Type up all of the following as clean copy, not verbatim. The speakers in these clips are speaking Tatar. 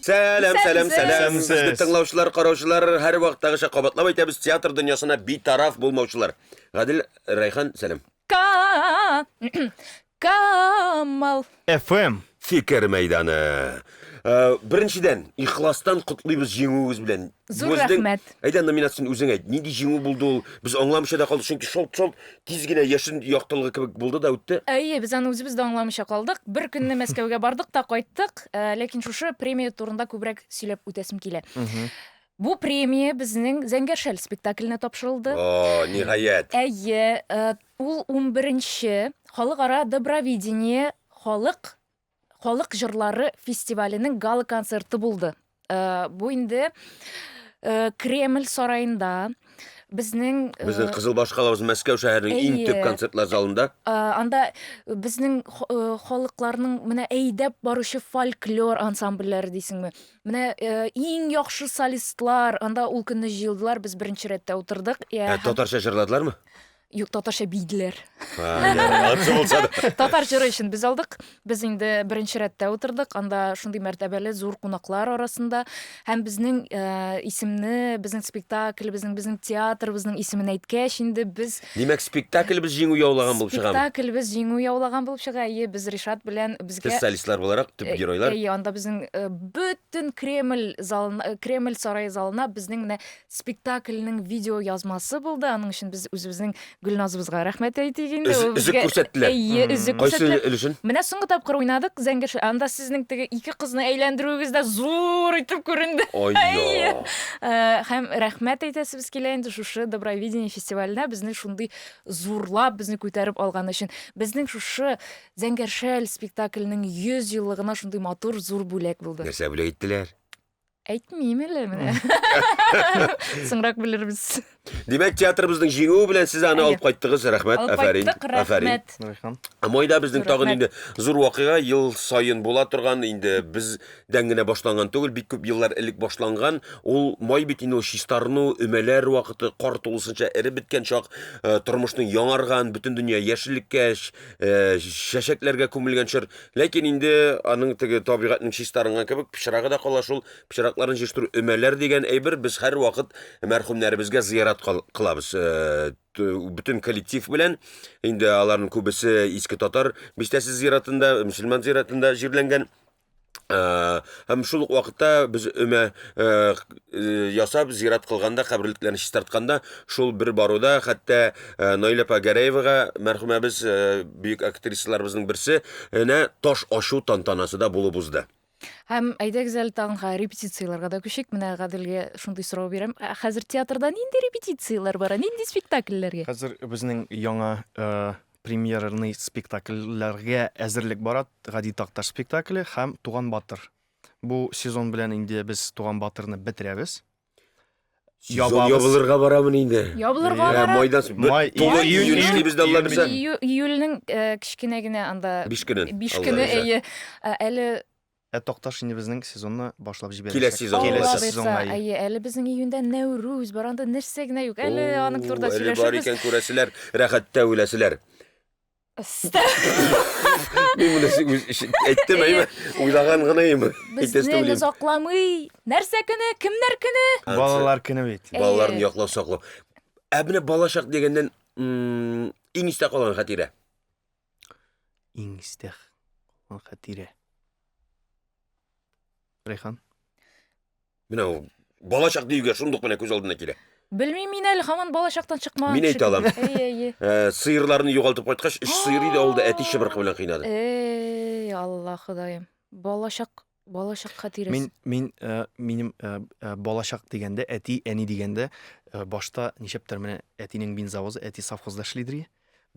Сәлам, сәлам, сәлам. Сәлам. Безне тыңлаучылар, караучылар, һәрвакыттагыча кабатлап әйтәбез, театр дөньясына битараф булмаучылар. Гадел, Райхан, сәлам. Ка Камал. FM. Фикер мәйданы. Э, Беренчедән, ихластан котлыйбыз җиңүегез белән. Зур Безнең- рәхмәт. Әйдә номинацияне үзең әйт. Нинди җиңү булды ул? Без аңламыйча да калдык, чөнки шолт-шолт тиз генә яшен яктылыгы кебек булды да үтте. Әйе, без аны үзебез дә аңламыйча калдык. Бер көнне Мәскәүгә бардык та кайттык. Э, Ләкин шушы премия турында күбрәк сөйләп үтәсем килә. Бу премия безнең Зәңгәр шәл спектакленә тапшырылды. О, ниһаять. Әйе, э, ул 11-нче халыкара Добровидение халык халык җырлары фестиваленең гала-концерты булды. Э, Бу инде э, Кремль сараенда безнең э, Безнең Кызыл башкалабыз Мәскәү шәһәренең иң төп Әйе. концертлар залында. Э, анда безнең х- э, халыкларның менә әйдәп баручы фольклор ансамбльләре дисеңме менә э, иң яхшы солистлар анда ул көнне җыелдылар без беренче рәттә утырдык Ә, Э, һәм- татарча җырладылармы? юк татарча биеделәр А, ярар, анысы булса да. татар җыры өчен без алдык без инде беренче рәттә утырдык анда шундый мәртәбәле зур кунаклар арасында һәм безнең э, исемне безнең спектаклебезнең безнең театрыбызның исемен әйткәч инде без Димәк, спектаклебез җиңү яулаган булып чыгамы? Спектаклебез җиңү яулаган булып чыга. Әйе, без Ришат белән безгә Сез солистлар буларак, төп геройлар. Әйе, анда безнең э, бөтен Кремль залына, э, Кремль сарае залына безнең менә спектакльнең видео язмасы булды. Аның өчен без үзебезнең Гөлназыбызга рәхмәт әйтик инде. Өз- Ул өзек безгә- күрсәттеләр. Әйе, өзек Кайсы күрсәттеләр. өлешен? Менә соңгы тапкыр уйнадык Зәңгәр шәл. Анда сезнең теге ике кызны әйләндерүегез дә зур итеп күренде. Ой, Әйе. Э, Һәм рәхмәт әйтәсебез килә инде шушы Добровидение фестиваленә безне шундый зурлап, безне күтәреп алган өчен. Безнең шушы Зәңгәр шәл спектакленең 100 еллыгына шундый матур зур бүләк булды. Нәрсә бүләк иттеләр? Әйтмим әле менә. Соңрак белербез. Димәк, театрыбызның җиңүе белән сез аны Әйе. алып кайттыгыз. Рәхмәт, Алып афәрин. кайттык, Афәрин. рәхмәт. Райхан. Майда безнең Зур тагын рәхмәт. инде зур вакыйга ел саен була торган, инде бездән генә башланган түгел, бик күп еллар элек башланган. Ул май бит инде ул чистарыну, өмәләр вакыты, кар тулысынча эреп беткән чак, э, тормышның яңарган, бөтен дөнья яшеллеккә, э, чәчәкләргә күмелгән чор. Ләкин инде аның теге табигатьнең чистарынган кебек пычрагы да кала шул. Пычракларын җыештыру өмәләр дигән әйбер без һәрвакыт мәрхүмнәребезгә зыярат кылабыз. Э, бөтен коллектив белән инде аларның күбесе Иске Татар бистәсе зиратында, мөселман зиратында җирләнгән. Э, һәм шул ук вакытта без өмә э, э, ясап зират кылганда, каберлекләрне чистартканда, шул бер баруда хәтта Наилә апа Гәрәевага, мәрхүмәбез, бөек актрисаларыбызның берсе, әнә таш ачу тантанасы да булып узды. Һәм әйдәгез әле тагын ха репетицияләргә дә күчик. Менә Гаделгә шундый сорау бирәм. Ә хәзер театрда нинди репетицияләр бара? Нинди спектакльләргә? Хәзер безнең яңа премьерный спектакльләргә әзерлек бара. Гади Такташ спектакле һәм Туган батыр. Бу сезон белән инде без Туган батырны бетерәбез. Сезон Ябабыз. ябылырга барамын инде. Ябылырга Ә, бара. майдан соң бер Май, тулы июнь, июнь июнь, эшлибез дә Алла июнь бирсә. Ию- Июльнең э, кечкенә генә анда Биш көнен. биш Алла көне бирсә. әйе. Ә, Әле Ә Такташ инде безнең сезонны башлап җибәрәчәк. Киләсе сезон Киләсе Алла булачак. сезонга. бирса, әйе, әле безнең июньдә Нәүрүз бар, анда нәрсә генә юк. Әле аның турында Әле бар сөйләшербез. икән күрәселәр, рәхәттә үләселәр. Мин моны әйттем, әйме? Уйлаган гына идем. Безне озакламый. Нәрсә көне? Кемнәр көне? Балалар көне бит. Балаларны яклау, саклау. Ә менә балачак дигәннән иң истә калган хатирә. Иң истә калган хатирә. Рәйхан. Менә ул балачак диюгә шундук менә күз алдына килә. Белмим мин әле һаман балачактан чыкмаган. Мин әйтә алам. Әйе, әйе. Э, сыерларны югалтып кайткач, өч сыер иде авылда, әти чыбыркы белән кыйнады. Эй, Алла Ходаем. Балачак, балачак хатирәсе. Мин мин э, минем э, э, балачак дигәндә, әти, әни дигәндә, э, башта ничәптер менә әтинең бензовозы, әти совхозда эшлидер.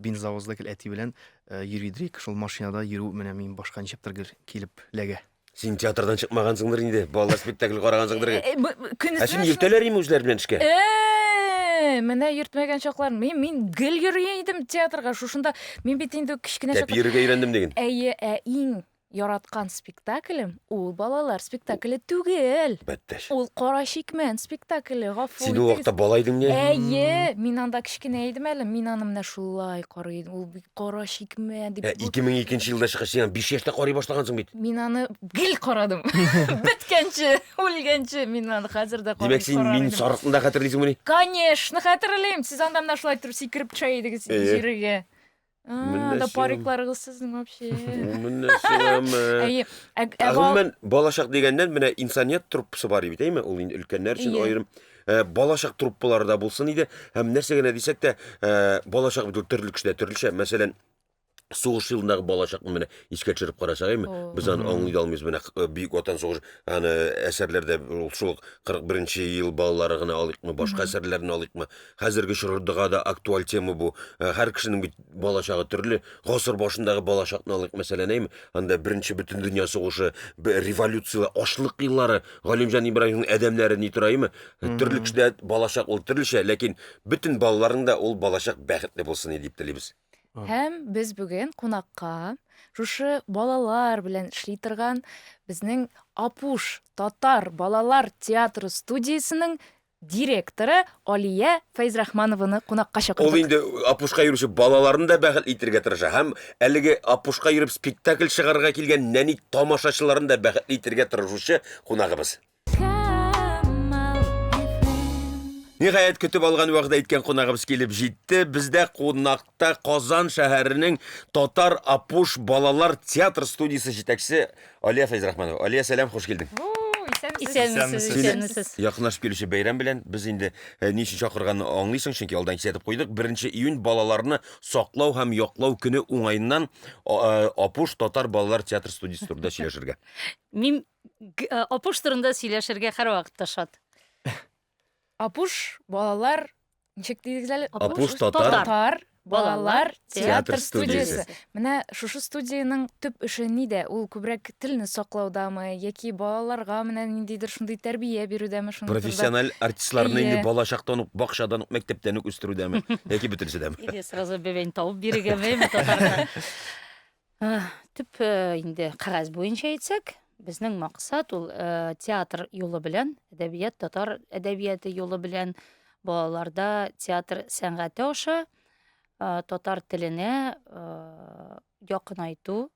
Бензовозда гел әти белән э, йөридер, шул машинада йөрү менә мин башка ничәптер гел килеп ләгә. Син театрдан чыкмагансыңдыр инде, балалар спектакль карагансыңдыр. Э, э, Ә син йөртәләр име үзләре белән эшкә? Э, менә йөртмәгән чаклар. Мин мин гел йөри идем театрга. Шушында мин бит инде кечкенә чакта. Тәпи йөрергә өйрәндем диген. Әйе, ә иң яраткан спектаклем ул балалар спектакле түгел. Бәттәш. Ул Кара чикмән спектакле, гафу Син ул итегез. вакытта бала идең ни? Әйе, мин анда кечкенә идем әле, мин аны менә шулай карый идем. Ул бит Кара чикмән дип. Ә 2002 елда чыккач, син аны 5 яшьтә карый башлагансың бит. Мин аны гел карадым. Беткәнче, үлгәнче мин аны хәзер дә карый. Димәк, син карар мин идем. сарыкны да хәтерлисеңмени? Конечно, хәтерлим. Сез анда менә шулай торып сикереп төшә идегез Әйе. җиргә. Менә Да син. парикларыгыз сезнең вообще. Менә сиңамы. Әйе. Ә, Ә ә бал- гомумән, балачак дигәннән менә инсаният труппасы бар бит, әйме? Ул инде өлкәннәр өчен Әйе. аерым э, балачак труппалары да булсын иде. Һәм нәрсә генә дисәк тә, э, балачак бит ул төрле кешедә төрлечә. Мәсәлән, сугыш елындагы балачакны менә искә төшереп карасак, әйме? О. Без аны аңлый да алмыйбыз. Менә э, Бөек Ватан сугышы, аны әсәрләрдә ул шул ук 41 ел балалары гына алыйкмы, башка әсәрләрне алыйкмы? Хәзерге чордага да актуаль тема бу. Э, һәр кешенең бит балачагы төрле. Гасыр башындагы балачакны алыйк, мәсәлән, әйме? Анда беренче бөтендөнья сугышы, революция, ачлык еллары, Галимҗан Ибраһимның адәмнәре ни тора, әйме? Төрле кешедә балачак ул төрлечә, ләкин бөтен балаларның да ул балачак бәхетле булсын иде дип телибез. Һәм без бүген кунакка шушы балалар белән эшли торган безнең Апуш татар балалар театры студиясенең директоры Алия Фәйзрахманованы кунакка чакырдык. Ул инде Апушка йөрүче балаларны да бәхетле итәргә тырыша һәм әлеге Апушка йөреп спектакль чыгарырга килгән нәни тамашачыларын да бәхетле итәргә тырышучы кунагыбыз. Ниһаять, көтеп алган вәгъдә иткән кунагыбыз килеп җитте. Бездә кунакта Казан шәһәренең Татар Апуш балалар театр студиясе җитәкчесе Алия Фәйзрахманова. Алия, сәлам, хуш килдең. Исәнмесез, исәнмесез. Якынлашып килүче бәйрәм белән без инде э, ни өчен чакырганны аңлыйсың, чөнки алдан кисәтеп куйдык. 1 июнь балаларны саклау һәм яклау көне уңаеннан э, Апуш татар балалар театр студиясе турында сөйләшергә. Мин э, Апуш турында сөйләшергә һәрвакытта шат. Апуш балалар ничек дидегез әле? Апуш татар татар балалар театр Театр студиясе. студиясе. Менә шушы студиянең төп эше нидә? Ул күбрәк телне саклаудамы яки балаларга менә ниндидер шундый тәрбия бирүдәме шуның турында? Профессиональ артистларны инде Әйе. балачактан ук, бакчадан ук, мәктәптән үк үстерүдәме яки бөтенесе дәме? Или сразу бәбәйне табып бирергәме татарга? Төп инде кәгазь буенча әйтсәк, безнең максат ул театр юлы белән, әдәбият, татар әдәбияты юлы белән балаларда театр сәнгате аша татар теленә якынайту,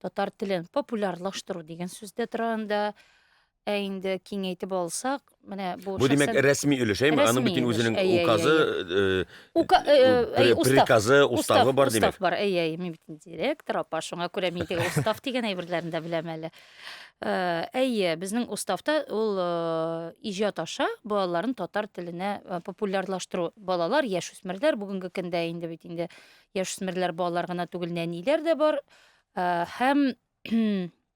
татар телен популярлаштыру дигән сүз дә тора анда. Ә инде киңәйтеп алсак, менә бу Бу димәк шәхсән рәсми өлеш, әйме? Аның Рәсми бит өлеш, үзенең әйе, әйе, указы, әйе. э, Ука, э, э, әй, устав. приказы, уставы Устав, бар димәк. устав бар. Әйе, әйе, мин бит директор апа, шуңа күрә мин теге устав дигән әйберләрне дә беләм әле. Э, әйе, безнең уставта ул э, иҗат аша балаларын татар теленә э, популярлаштыру. Балалар, яшүсмерләр бүгенге көндә инде бит инде яшүсмерләр балалар гына түгел, нәниләр дә бар. Э, һәм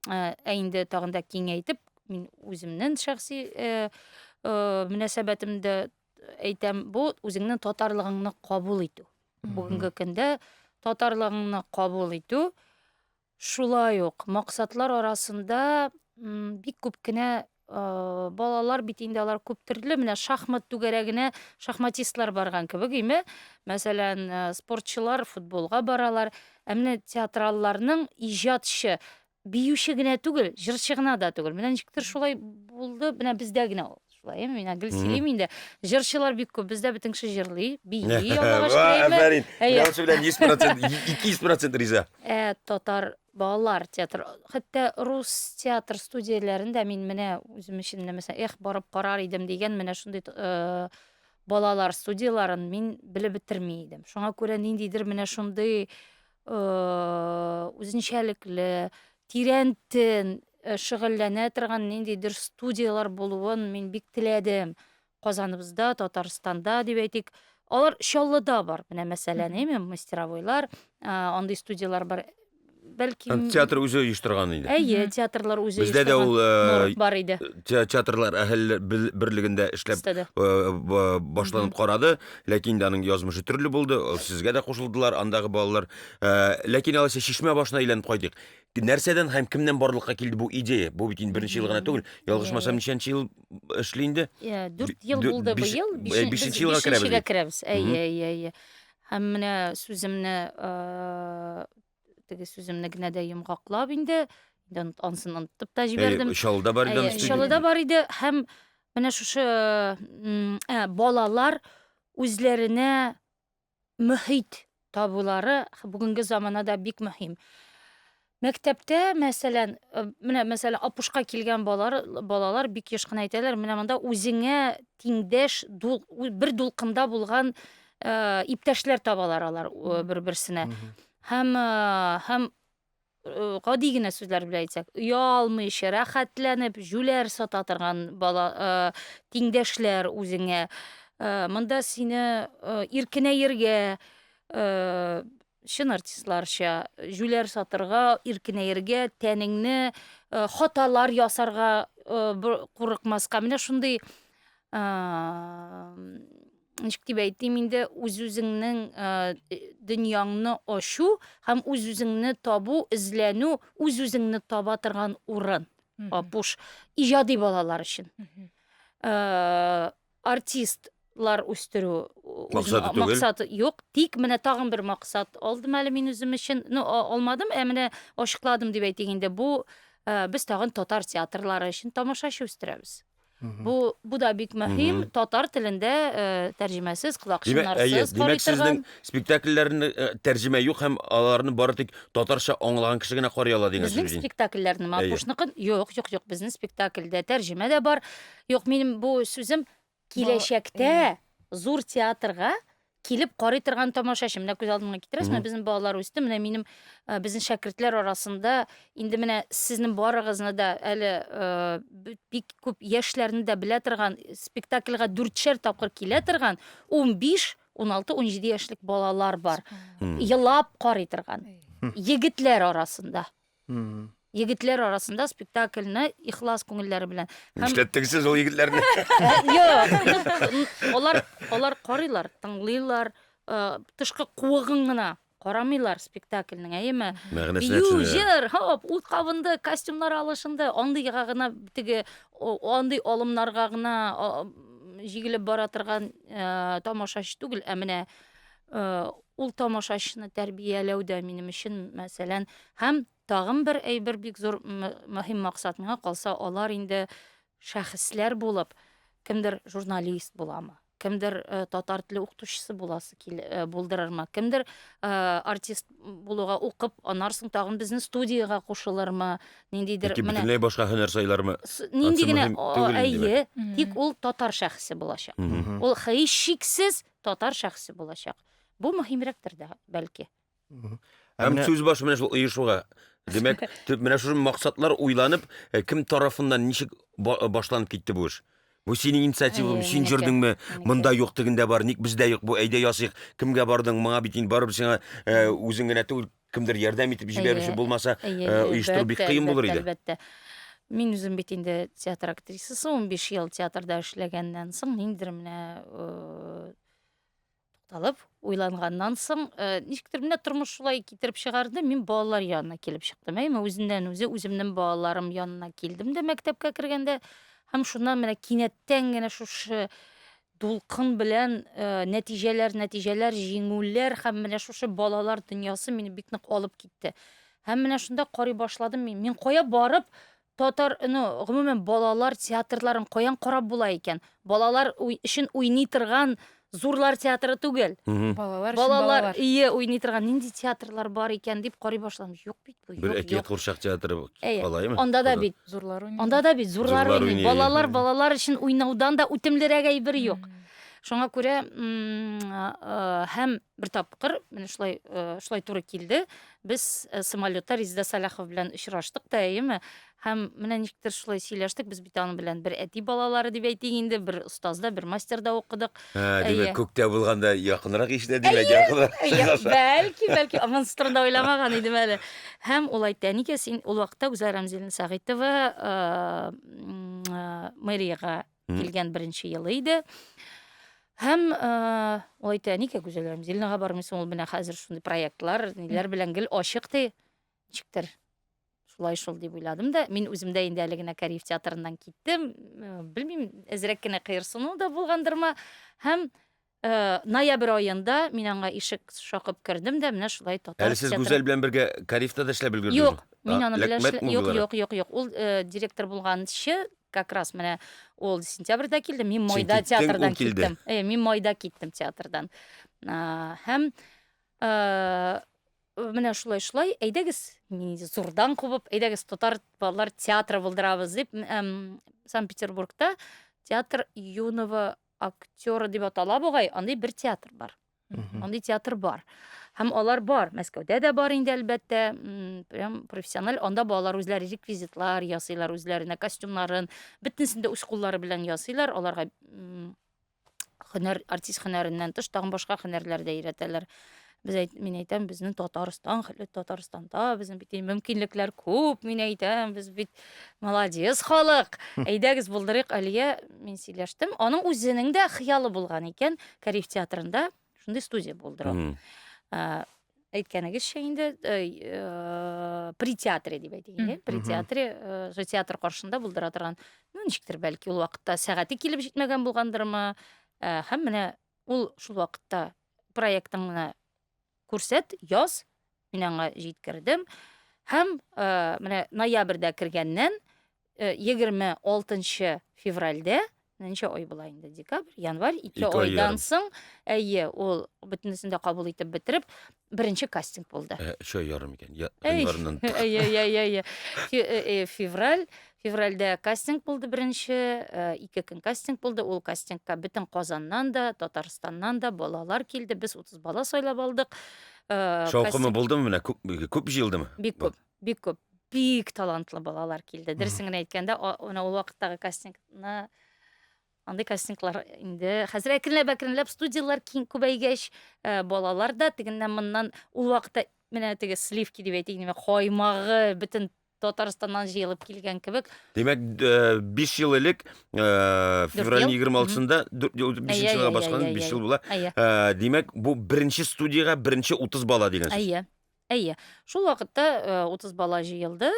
ә инде тагын да киңәйтеп, мин үземнең шәхси э, э, мөнәсәбәтемдә әйтәм, бу үзеңнең татарлыгыңны кабул итү. Бүгенге көндә татарлыгыңны кабул итү шулай ук максатлар арасында бик күп кенә э, балалар бит инде алар күп төрле, менә шахмат түгәрәгенә шахматистлар барган кебек, име? Мәсәлән, э, спортчылар футболга баралар. Ә менә театралларның иҗатчы, биюче генә түгел, җырчы гына да түгел. Менә ничектер шулай булды, менә бездә генә ул шулай, әйеме? Мин гел сөйлим инде. Җырчылар бик күп, бездә бөтен кеше җырлый, бии, Аллага шөкер, әйеме? Афәрин. Әйе. Менә монысы белән 100%, 200% риза. Ә татар балалар театр, хәтта рус театр студияләрендә мин менә үзем өчен менә мәсәлән, эх, барып карар идем дигән менә шундый э, балалар студияләрен мин белеп бетерми идем. Шуңа күрә ниндидер менә шундый э, үзенчәлекле, тирәнтен э, шөгыльләнә торган ниндидер студияләр булуын мин бик теләдем. Казаныбызда, Татарстанда дип әйтик. Алар Чаллыда бар. Менә мәсәлән, әйме, мастеровойлар, андый студияләр бар. Бәлки Театр үзе оештырган инде. Әйе, театрлар үзе Бездә дә ул оештырган. Бар иде. Театрлар әһел берлегендә эшләп башланып карады, ләкин инде аның язмышы төрле булды. Сезгә дә кушылдылар андагы балалар. Ләкин алайса чишмә башына әйләнеп кайтыйк. Нәрсәдән һәм кемнән барлыкка килде бу идея? Бу бит инде беренче ел гына түгел. Ялгышмасам, ничәнче ел эшли инде? 4 ел булды быел. Бишенче елга керәбез. Бишенчегә керәбез. Әйе, әйе, әйе. Һәм менә сүземне теге сүземне генә дә йомгаклап инде. Инде ансын онытып та җибәрдем. Чаллыда бар иде. Чаллыда бар иде һәм менә шушы балалар үзләренә мөхит табулары бүгенге заманада бик мөһим. Мәктәптә, мәсәлән, менә мәсәлән, Апушка килгән балалар, балалар бик еш кына әйтәләр, менә монда үзеңә тиңдәш, дул, бер дулкында булган э, иптәшләр табалар алар бер-берсенә. Һәм һәм Э, гади генә сүзләр белән әйтсәк, оялмыйча, рәхәтләнеп җүләр сата торган бала э, тиңдәшләр үзеңә. Э, монда сине иркенәергә, чын артистларча җүләр сатырга, иркенәергә, тәнеңне хаталар ясарга курыкмаска. Менә шундый ничек дип әйтим инде, үз-үзеңнең дөньяңны ачу һәм үз-үзеңне табу, эзләнү, үз-үзеңне таба торган урын. Апуш иҗади балалар өчен. Артистлар үстерү максаты түгел. Максаты юк. Тик менә тагын бер максат алдым әле мин үзем өчен. Ну, алмадым, ә менә ачыкладым дип әйтик инде. Бу без тагын татар театрлары өчен тамашачы үстерәбез. Бу бу да бик мөһим. Татар телендә э, тәрҗемәсез, колакчыннарсыз димәк, сезнең спектакльләрне э, тәрҗемә юк һәм аларны бары тик татарча аңлаган кеше генә карый ала дигән сүз. Безнең спектакльләрне Апушныкын юк, юк, юк, безнең спектакльдә тәрҗемә дә бар. Юк, минем бу сүзем киләчәктә зур театрга килеп карый торган тамашачы. Менә күз алдыңа китерәсеңме, безнең балалар үсте, менә минем э, безнең шәкертләр арасында инде менә сезнең барыгызны да әле э, бик күп яшьләрне дә белә торган, спектакльгә дүртшәр тапкыр килә торган 15, 16, 17 яшьлек балалар бар. Елап карый торган. Егетләр арасында. Егетләр арасында спектакльне ихлас күңелләре белән. Һәм... Нишләттегез сез ул егетләрне? Юк, алар, алар карыйлар, тыңлыйлар, э, тышкы куыгын гына карамыйлар спектакльнең, әйеме? Мәгънәсенә Бию, җыр, хоп, ут кабынды, костюмнар алышынды, андыйга гына теге андый алымнарга гына җигелеп бара торган э, тамашачы түгел, ә менә э, ул тамашачыны тәрбияләү дә минем өчен, мәсәлән, һәм тагын бер әйбер бик зур мөһим максат миңа калса, алар инде шәхесләр булып, кемдер журналист буламы, кемдер э, татар теле укытучысы буласы кил, э, булдырырмы, кемдер э, артист булуга укып, аннан соң тагын безнең студиягә кушылырмы, ниндидер Яки бөтенләй башка һөнәр сайлармы? Нинди генә, әйе, тик ул татар шәхесе булачак. Ул һичшиксез татар шәхесе булачак. Бу мөһимрәктер дә, бәлки. Һәм сүз башы менә шул оешуга. Димәк, төп менә шушы максатлар уйланып, э, кем тарафыннан ничек э, башланып китте бу эш? Бу синең инициативаң, син җөрдеңме? Монда юк, тегендә бар, ник бездә юк бу, әйдә ясыйк. Кемгә бардың? Моңа бит инде барыбер сиңа э, үзең генә түгел, кемдер ярдәм итеп җибәрүче булмаса, оештыру бик кыен булыр иде. Әлбәттә. Мин үзем бит инде театр актрисасы, 15 ел театрда эшләгәннән соң, ниндидер менә тукталып, уйланганнан соң, э, ничектер менә тормыш шулай китереп чыгарды, мин балалар янына килеп чыктым. Әйме, үзеннән үзе үземнең балаларым янына килдем дә мәктәпкә кергәндә һәм шуннан менә кинәттән генә шушы дулкын белән э, нәтиҗәләр, нәтиҗәләр, җиңүләр һәм менә шушы балалар дөньясы мине бик нык алып китте. Һәм менә шунда карый башладым мин. Мин кая барып Татар, ну, гомумән, балалар театрларын каян карап була икән? Балалар өчен уйный торган зурлар театры түгел. Балалар өчен балалар. Ие, уйный торган нинди театрлар бар икән дип карый башладым. Юк бит бу, Бер әкият курчак театры алаймы? Анда да бит. Зурлар уйный. Анда да бит зурлар уйный. Балалар балалар өчен уйнаудан да үтемлерәк әйбер юк. Шуңа күрә һәм бер тапкыр менә шулай шулай туры килде. Без э, самолетта Резеда Сәлахова белән очраштык та, әйеме? Һәм менә ничектер шулай сөйләштек. Без бит аның белән бер әти балалары дип әйтик инде, бер остазда, бер мастерда укыдык. Ә, димәк, күктә булганда якынрак ишетә, димәк, якынрак. Бәлки, бәлки, монысы турында уйламаган идем әле. Һәм ул әйтте, нигә син ул вакытта Гүзәл Рәмзиловна Сәгыйтова э, э, мэриягә килгән беренче елы иде. Һәм э, ул әйтә, нигә Гүзәл Рәмзилнага бармыйсың, ул менә хәзер шундый проектлар, ниләр белән гел ачык ди. Ничектер шулай шул дип уйладым да, мин үзем дә инде әле генә Кариев театрыннан киттем. Э, белмим, әзрәк кенә кыерсыну да булгандырмы. Һәм э, ноябрь аенда мин аңа ишек шакып кердем дә, менә шулай татар Әле сез Гүзәл белән бергә Кариевта да эшләп өлгердегезме? Юк, Мин аны белән Юк, юк, юк, юк. Ул э, директор булганчы как раз менә ул сентябрьдә килде, мин майда театрдан киттем. Э, мин майда киттем театрдан. Һәм э, менә шулай шулай, әйдәгез, мин зурдан кубып, әйдәгез татар балалар театры булдырабыз дип, Санкт-Петербургта театр юного актера дип атала бугай, андый бер театр бар. Андый театр бар. Һәм алар бар. Мәскәүдә дә бар инде, әлбәттә. Прям профессиональ. Анда балалар үзләре реквизитлар ясыйлар, үзләренә костюмнарын, бөтенесен дә үз куллары белән ясыйлар. Аларга һөнәр, артист һөнәреннән тыш тагын башка һөнәрләр дә өйрәтәләр. Без әйт, мин әйтәм, безнең Татарстан, хәле Татарстанда безнең бит мөмкинлекләр күп, мин әйтәм, без бит молодец халык. Әйдәгез булдырыйк, Алия, мин сөйләштем. Аның үзенең дә хыялы булган икән, Кариев театрында шундый студия булдыру. Әйткәнегезчә инде, э, при театре дип әйтик инде, при театре, э, театр каршында булдыра торган, ну, ничектер, бәлки ул вакытта сәгате килеп җитмәгән булгандырмы, э, һәм менә ул шул вакытта проектыңны күрсәт, яз, мин аңа җиткердем. Һәм э, менә ноябрьдә кергәннән 26 э, февральдә, ничә ай була инде, декабрь, январь, ике айдан соң, әйе, ул бөтенесен дә кабул итеп бетереп, беренче кастинг булды. Э, өч ай ярым икән. Январьнан. Әйе, әйе, әйе. Февраль, февральдә кастинг булды беренче, ике көн кастинг булды. Ул кастингка бөтен Казаннан да, Татарстаннан да балалар килде. Без 30 бала сайлап алдык. Шаукымы булдымы менә? Күп, күп җыелдымы? Бик күп, бик күп. Бик талантлы балалар килде. Дөресен генә әйткәндә, менә ул вакыттагы кастингны андый кастинглар инде хәзер әкренләп-әкренләп студияләр киң күбәйгәч, балалар да тегеннән моннан ул вакытта менә теге сливки дип әйтик, нимә каймагы бөтен Татарстаннан җыелып килгән кебек. Димәк, 5 ел элек, февральнең 26-сында, 5 елга баскан, 5 ел була. Димәк, бу беренче студиягә беренче 30 бала дигән сүз. Әйе. Әйе. Шул вакытта 30 бала җыелды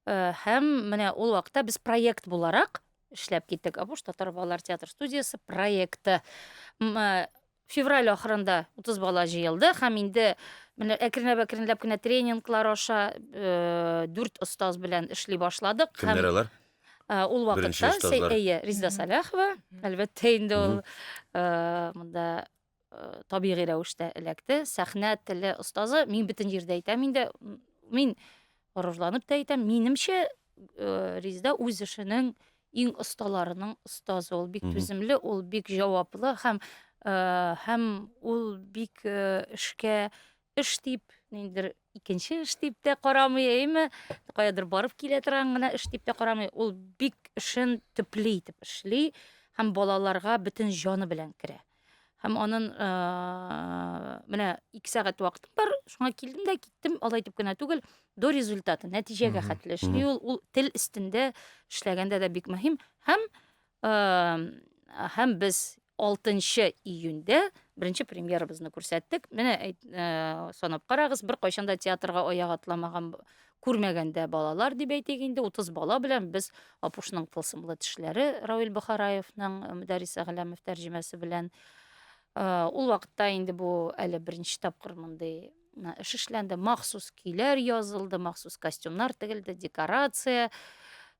һәм менә ул вакытта без проект буларак эшләп киттек. Апуш татар балалар театр студиясе проекты. Февраль ахырында 30 бала җыелды һәм инде менә әкренләп-әкренләп кенә тренинглар аша э, дүрт остаз белән эшли башладык. Кемнәр алар? Э, ул вакытта әйе, Резеда Сәләхова, әлбәттә инде ул э, монда табигый рәвештә эләкте. Сәхнә теле остазы, мин бөтен җирдә әйтәм инде, мин горурланып та әйтәм, минемчә, Резеда үз эшенең иң осталарының остазы. Ул бик түземле, ул бик җаваплы һәм һәм ул бик эшкә эш дип, ниндидер икенче эш дип тә карамый, әйеме? Каядыр барып килә торган гына эш дип тә карамый. Ул бик эшен төпле итеп эшли һәм балаларга бөтен җаны белән керә. Һәм анын менә 2 сәгать вакытым бар, шуңа килдем дә киттем, алай дип кенә түгел, до результата, нәтиҗәгә хәтле эшли ул, ул тел өстендә эшләгәндә дә бик мөһим. Һәм һәм без 6 июньдә беренче премьерабызны күрсәттек. Менә санап карагыз, бер кайчан да театрга аяк атламаган, күрмәгән дә балалар дип әйтик инде, 30 бала белән без Апушның тылсымлы тешләре Равил Бохараевның Мөдәррис Әгъләмов тәрҗемәсе белән. Ул вакытта инде бу әле беренче тапкыр мондый эш эшләнде. Махсус көйләр язылды, махсус костюмнар тегелде, декорация,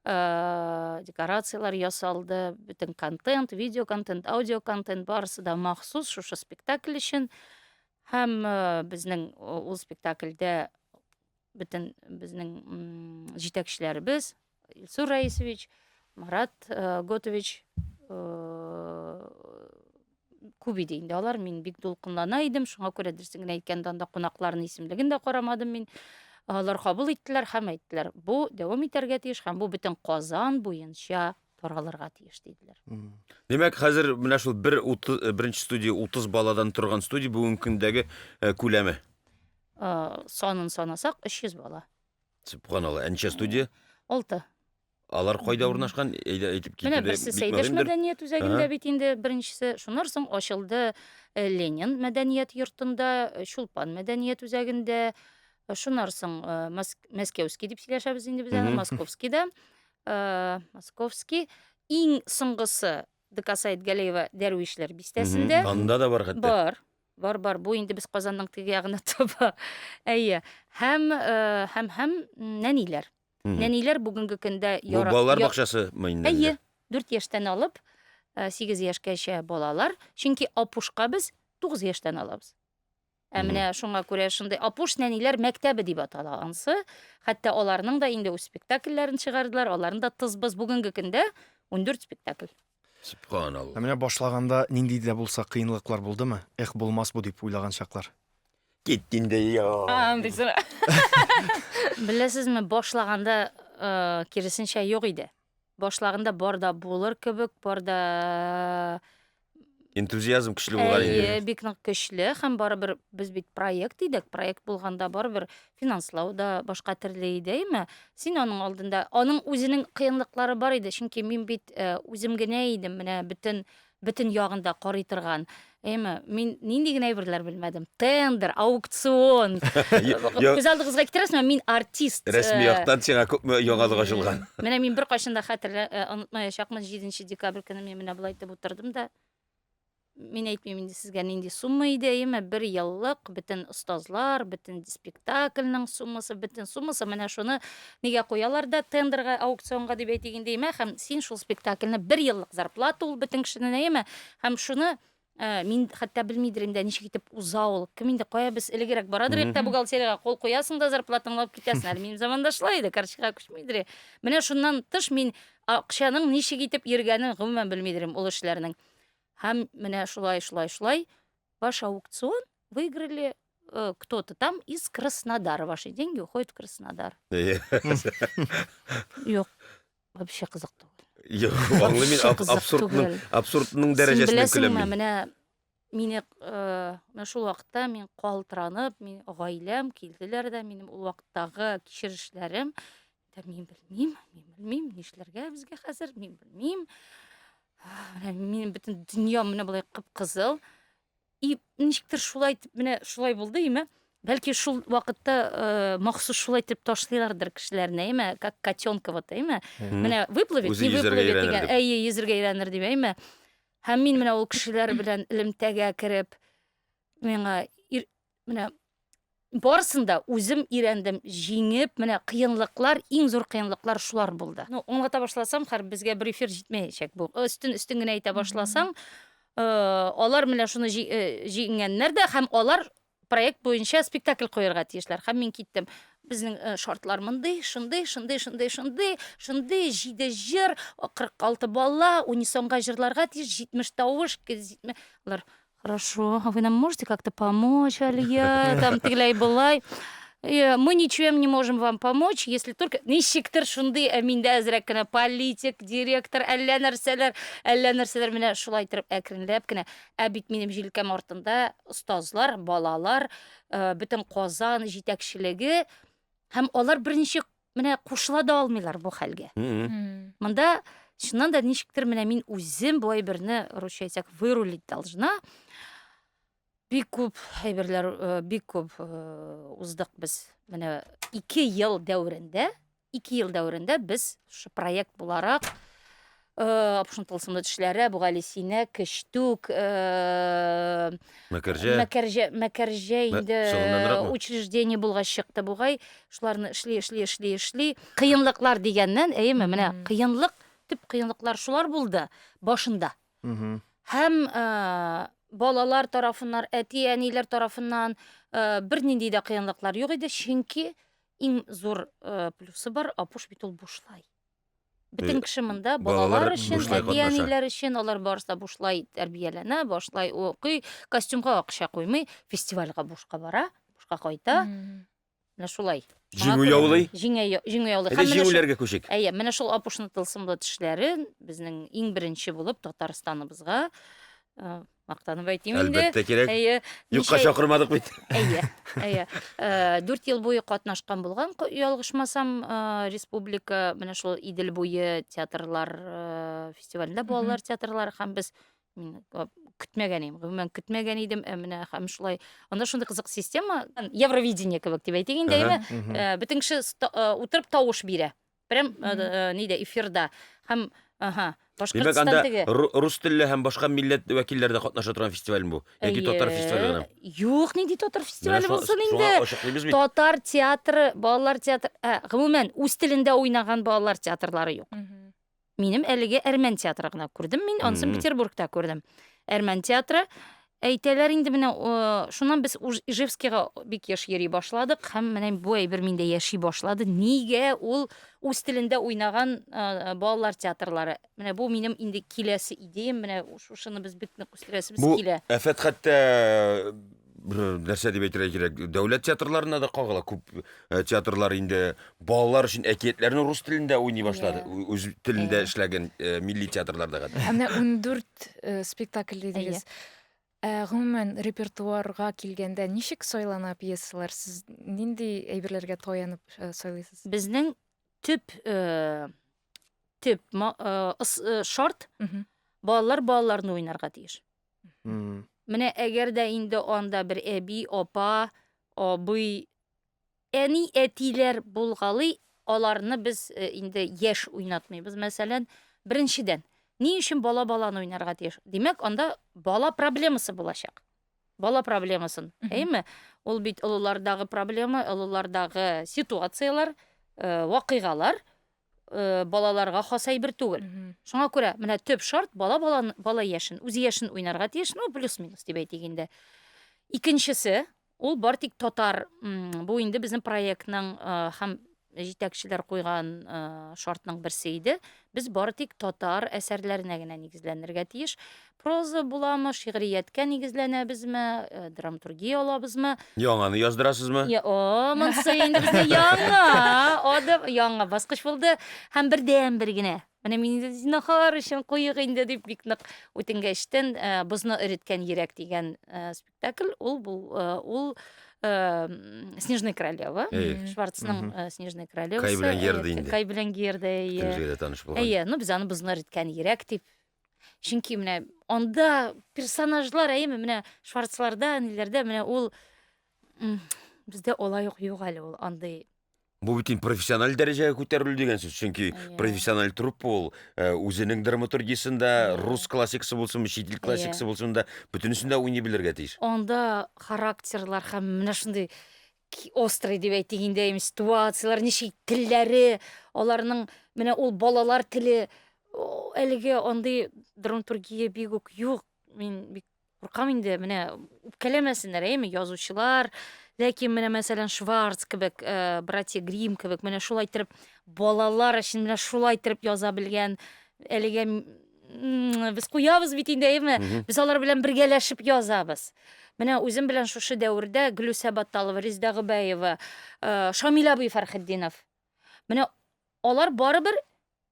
декорацияләр ясалды, бөтен контент, видео контент, аудио контент барысы да махсус шушы спектакль өчен. Һәм безнең ул спектакльдә бөтен безнең җитәкчеләребез Илсур Раисович, Марат э, Готович э, күп иде инде алар. Мин бик дулкынлана идем, шуңа күрә дөресен генә әйткәндә анда кунакларның исемлеген дә карамадым мин. Алар кабул иттеләр һәм әйттеләр, бу дәвам итәргә тиеш һәм бу бөтен Казан буенча таралырга тиеш диделәр. Димәк, хәзер менә шул бер э, беренче студия 30 баладан торган студия бүгенге көндәге күләме. Санын санасак, 300 бала. Сөбханалла. Ә ничә студия? 6. Алар кайда урнашкан? Әйдә әйтеп китү Менә берсе Сәйдәш мәдәният үзәгендә бит инде беренчесе. Шуннан соң ачылды э, Ленин мәдәният йортында, э, Чулпан мәдәният үзәгендә. Э, шуннан соң Мәскәүский дип сөйләшәбез инде без аны, Московскийда. Московский. Иң соңгысы ДК Саид Галеева Дәрвишләр бистәсендә. Анда да бар хәтта. Бар. Бар, бар. Бу инде без Казанның теге ягына таба. Әйе. Һәм, э, һәм, һәм нәниләр. Нәниләр бүгенге көндә Бу балалар бакчасы мы инде? Әйе. 4 яшьтән алып 8 э, яшькәчә балалар. Чөнки Апушка без 9 яшьтән алабыз. Ә менә шуңа күрә шундый Апуш нәниләр мәктәбе дип атала ансы. Хәтта аларның да инде үз спектакльләрен чыгардылар, аларның да тыз-быз бүгенге көндә 14 спектакль. Сөбханалла. Ә менә башлаганда нинди дә булса кыенлыклар булдымы? Эх, булмас бу дип уйлаган чаклар. Кит инде, я. Андыйсы. Беләсезме, башлаганда э, киресенчә юк иде. Башлаганда бар да булыр кебек, бар да Энтузиазм көчле булган инде. Әйе, бик нык көчле һәм барыбер без бит проект идек. Проект булганда барыбер финанслау да башка төрле иде, әйме? Син аның алдында, аның үзенең кыенлыклары бар иде, чөнки мин бит э, үзем генә идем, менә бөтен бөтен ягын да карый торган. Әйме, мин нинди генә әйберләр белмәдем. Тендер, аукцион. Күз алдыгызга китерәсезме? Мин артист. Рәсми э, яктан сиңа күпме яңалык ачылган. Менә мин беркайчан да хәтерлә э, онытмаячакмын. 7 декабрь көне мин менә болай итеп утырдым да. Мин әйтмим инде сезгә нинди сумма иде, әйеме? Бер еллык бөтен остазлар, бөтен спектакльнең суммасы, бөтен суммасы менә шуны нигә куялар да тендерга, аукционга дип әйтик инде, әйеме? Һәм син шул спектакльне бер еллык зарплата ул бөтен кешенең, әйеме? Һәм шуны э, мин хәтта белмидер инде ничек итеп уза ул. Кем инде кая без элегрәк барадыр идек тә бухгалтериягә кул куясың да зарплатаңны алып китәсең. Әле минем заманда шулай иде, карточкага күчмидер. Менә шуннан тыш мин акчаның ничек итеп йөргәнен гомумән белмидер ул эшләрнең. Һәм менә шулай, шулай, шулай ваш аукцион выиграли э, кто-то там из Краснодара. Ваши деньги уходят в Краснодар. Юк, вообще кызык түгел. Юк, аңлыйм мин абсурдның абсурдның дәрәҗәсенә көләм мин. Менә мине э, менә шул вакытта мин калтыранып, мин гаиләм килделәр дә минем ул вакыттагы кичерешләрем да мин белмим, мин белмим, нишләргә безгә хәзер, мин белмим. Менә минем бөтен дөнья менә болай кып-кызыл. И ничектер шулай итеп менә шулай булды, име? Бәлки шул вакытта э, махсус шулай итеп ташлыйлардыр кешеләрне, әйме? Как котенка вот, әйме? Менә выплывет, Үзе не йөзәргә выплывет өйрәнер дигән, дип. әйе, йөзергә өйрәнер дип, әйме? Һәм мин менә ул кешеләр белән элемтәгә кереп, миңа ир, менә барысын да үзем өйрәндем, җиңеп, менә кыенлыклар, иң зур кыенлыклар шулар булды. Ну, аңлата башласам, хәр безгә бер эфир җитмәячәк бу. Өстен өстен генә әйтә башласаң, э, алар менә шуны э, җиңгәннәр дә һәм алар проект буенча спектакль куярга тиешләр. Һәм мин киттем. Безнең э, шартлар мондый, шундый, шундый, шундый, шундый, шундый, җиде җыр, 46 бала, унисонга җырларга тиеш, 70 тавыш, алар Хорошо, а вы нам можете как-то помочь, Алия, там, тегеләй-болай. Э, мы ничем не можем вам помочь, если только... Ничектер шундый, ә миндә әзрәк кенә политик, директор, әллә нәрсәләр, әллә нәрсәләр менә шулай итеп әкренләп кенә. Ә бит минем җилкәм артында остазлар, балалар, э, бөтен Казан җитәкчелеге һәм алар берничек менә кушыла да алмыйлар бу хәлгә. Монда чыннан да ничектер менә мин үзем бу әйберне, русча әйтсәк, вырулить должна. Бик күп әйберләр, э, бик күп э, уздык без. Менә ике ел дәверендә, ике ел дәверендә без шушы проект буларак э, Апушның тылсымлы төшләре, Бугалисинә, Кечтүк, э, Мәкәрҗә. Мәкәрҗә, Мәкәрҗә инде соңыннанракмы? учреждение булгач чыкты бугай. Шуларны эшли, эшли, эшли, эшли. Кыенлыклар дигәннән, әйеме, менә кыенлык, төп кыенлыклар шулар булды башында. Һәм э, балалар тарафыннан, әти-әниләр тарафыннан э, бернинди дә кыенлыклар юк иде, чөнки иң зур э, плюсы бар, Апуш бит ул бушлай. Бөтен кеше монда балалар өчен, әти-әниләр өчен, алар барысы да бушлай тәрбияләнә, бушлай укый, костюмга акча куймый, фестивальгә бушка бара, бушка кайта. Менә шулай. Җиңү яулый. Җиңә җиңү яулый. Һәм җиңүләргә күчик. Әйе, менә шул Апушның тылсымлы төшләре безнең иң беренче булып Татарстаныбызга э, Мактанып әйтим инде. Әлбәттә кирәк. Әйе. Юкка чакырмадык бит. Әйе. Әйе. Э, дүрт ел буе катнашкан булган, ялгышмасам, э, республика менә шул Идел буе театрлар э, фестивалендә балалар театрлары һәм без мин көтмәгән идем, гомумән көтмәгән идем, ә менә һәм шулай. Анда шундый кызык система, Евровидение кебек дип әйтик инде, әйеме? Бөтен кеше утырып тавыш бирә. Прям нидә эфирда. Һәм Ага. Димәк, Башкортстан анда теге. рус телле һәм башка милләт вәкилләре дә катнаша торган фестиваль бу? Яки татар фестивале генә? Юк, нинди татар Менә фестивале булсын шуңа инде. ачыклыйбыз бит. Татар театры, балалар театры, ә, гомумән, үз телендә уйнаган балалар театрлары юк. Минем әлеге әрмән театры гына күрдем мин, анысын Петербургта күрдем. Әрмән театры әйтәләр инде менә шуннан без Ижевскига бик еш йөри башладык һәм менә бу әйбер миндә яши башлады. Нигә ул үз телендә уйнаган балалар театрлары? Менә бу минем инде киләсе идеям, менә шушыны без бик нык үстерәсебез килә. Бу афәт хәтта нәрсә дип әйтергә кирәк, дәүләт театрларына да кагыла. Күп э, театрлар инде балалар өчен әкиятләрне рус телендә уйный башлады. Үз телендә эшләгән э, милли театрларда хәтта. Ә менә 14 э, спектакль дидегез. Ә, гомумән, репертуарга килгәндә ничек сайлана пьесалар? Сез нинди әйберләргә таянып сайлыйсыз? Безнең төп төп шарт балалар балаларны уйнарга тиеш. Менә әгәр дә инде анда бер әби, апа, абый, әни, әтиләр булгалый, аларны без э, инде яшь уйнатмыйбыз. Мәсәлән, беренчедән, ни өчен бала баланы уйнарга тиеш? Димәк, анда бала проблемасы булачак. Бала проблемасын, әйеме? Ул бит олылардагы проблема, олылардагы ситуацияләр, э, вакыйгалар э, балаларга хас әйбер түгел. Шуңа күрә менә төп шарт бала баланы, бала яшен, үзе яшен уйнарга тиеш, ну плюс-минус дип әйтик инде. Икенчесе, ул бар тик татар, бу инде безнең проектның э, һәм җитәкчеләр куйган э, шартның берсе иде. Без бары тик татар әсәрләренә генә нигезләнергә тиеш. Проза буламы, шигърияткә нигезләнәбезме, э, драматургия алабызмы? Яңаны яздырасызмы? Я, о, монысы инде бездә яңа адым, яңа баскыч булды һәм бердәнбер генә. Менә мин инде зинһар өчен куйык инде дип бик нык үтенгәчтен, э, бозны эреткән йөрәк дигән э, спектакль ул бу ул Снежная королева. Шварцның Снежная королевасы. Кай белән Герда инде. Кай белән Герда, әйе. Бөтенебезгә дә таныш булган. Әйе, ну без аны бозны эреткән йөрәк дип Чөнки менә анда персонажлар, әйеме, менә Шварцларда, ниләрдә менә ул бездә алай ук юк әле ул андый. Бу бит инде профессиональ дәрәҗәгә күтәрелү дигән сүз, чөнки профессиональ труппа ул э, үзенең драматургиясендә, рус классикасы булсынмы, чит ил классикасы булсын да, бөтенесен дә уйный белергә тиеш. Анда характерлар һәм менә шундый острый дип әйтик инде, ситуацияләр, ничек телләре, аларның менә ул балалар теле әлеге андый драматургия бик үк юк. Мин бик куркам инде, менә үпкәләмәсеннәр, әйеме, язучылар. Ләкин менә мәсәлән Шварц кебек, э, братья Гримм кебек, менә шулай иттереп балалар өчен менә шулай иттереп яза белгән әлегә без куябыз бит инде, әйеме? Без алар белән бергәләшеп язабыз. Менә үзем белән шушы дәвердә Гөлүсә Батталова, Резеда Гобәева, э, Шамил абый Фәрхетдинов. Менә алар барыбер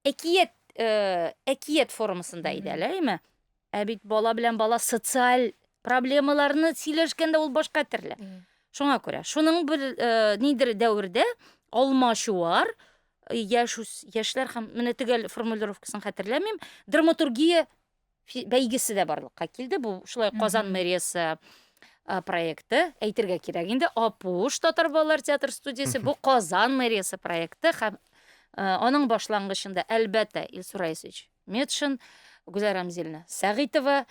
әкият э, әкият формасында иде әле, әйеме? Ә бит бала белән бала социаль проблемаларны сөйләшкәндә ул башка төрле. Шуңа күрә, шуның бер э, нидер дәвердә алмачуар э, яшь яшьләр һәм менә төгәл формулировкасын хәтерләмим, драматургия бәйгесе дә барлыкка килде. Бу шулай Казан мэриясе проекты, әйтергә кирәк инде, Апуш татар балалар театр студиясе, бу Казан мэриясе проекты һәм аның башлангычында, әлбәттә, Илсур Раисович Метшин, Гүзәл Рамзиловна Сәгыйтова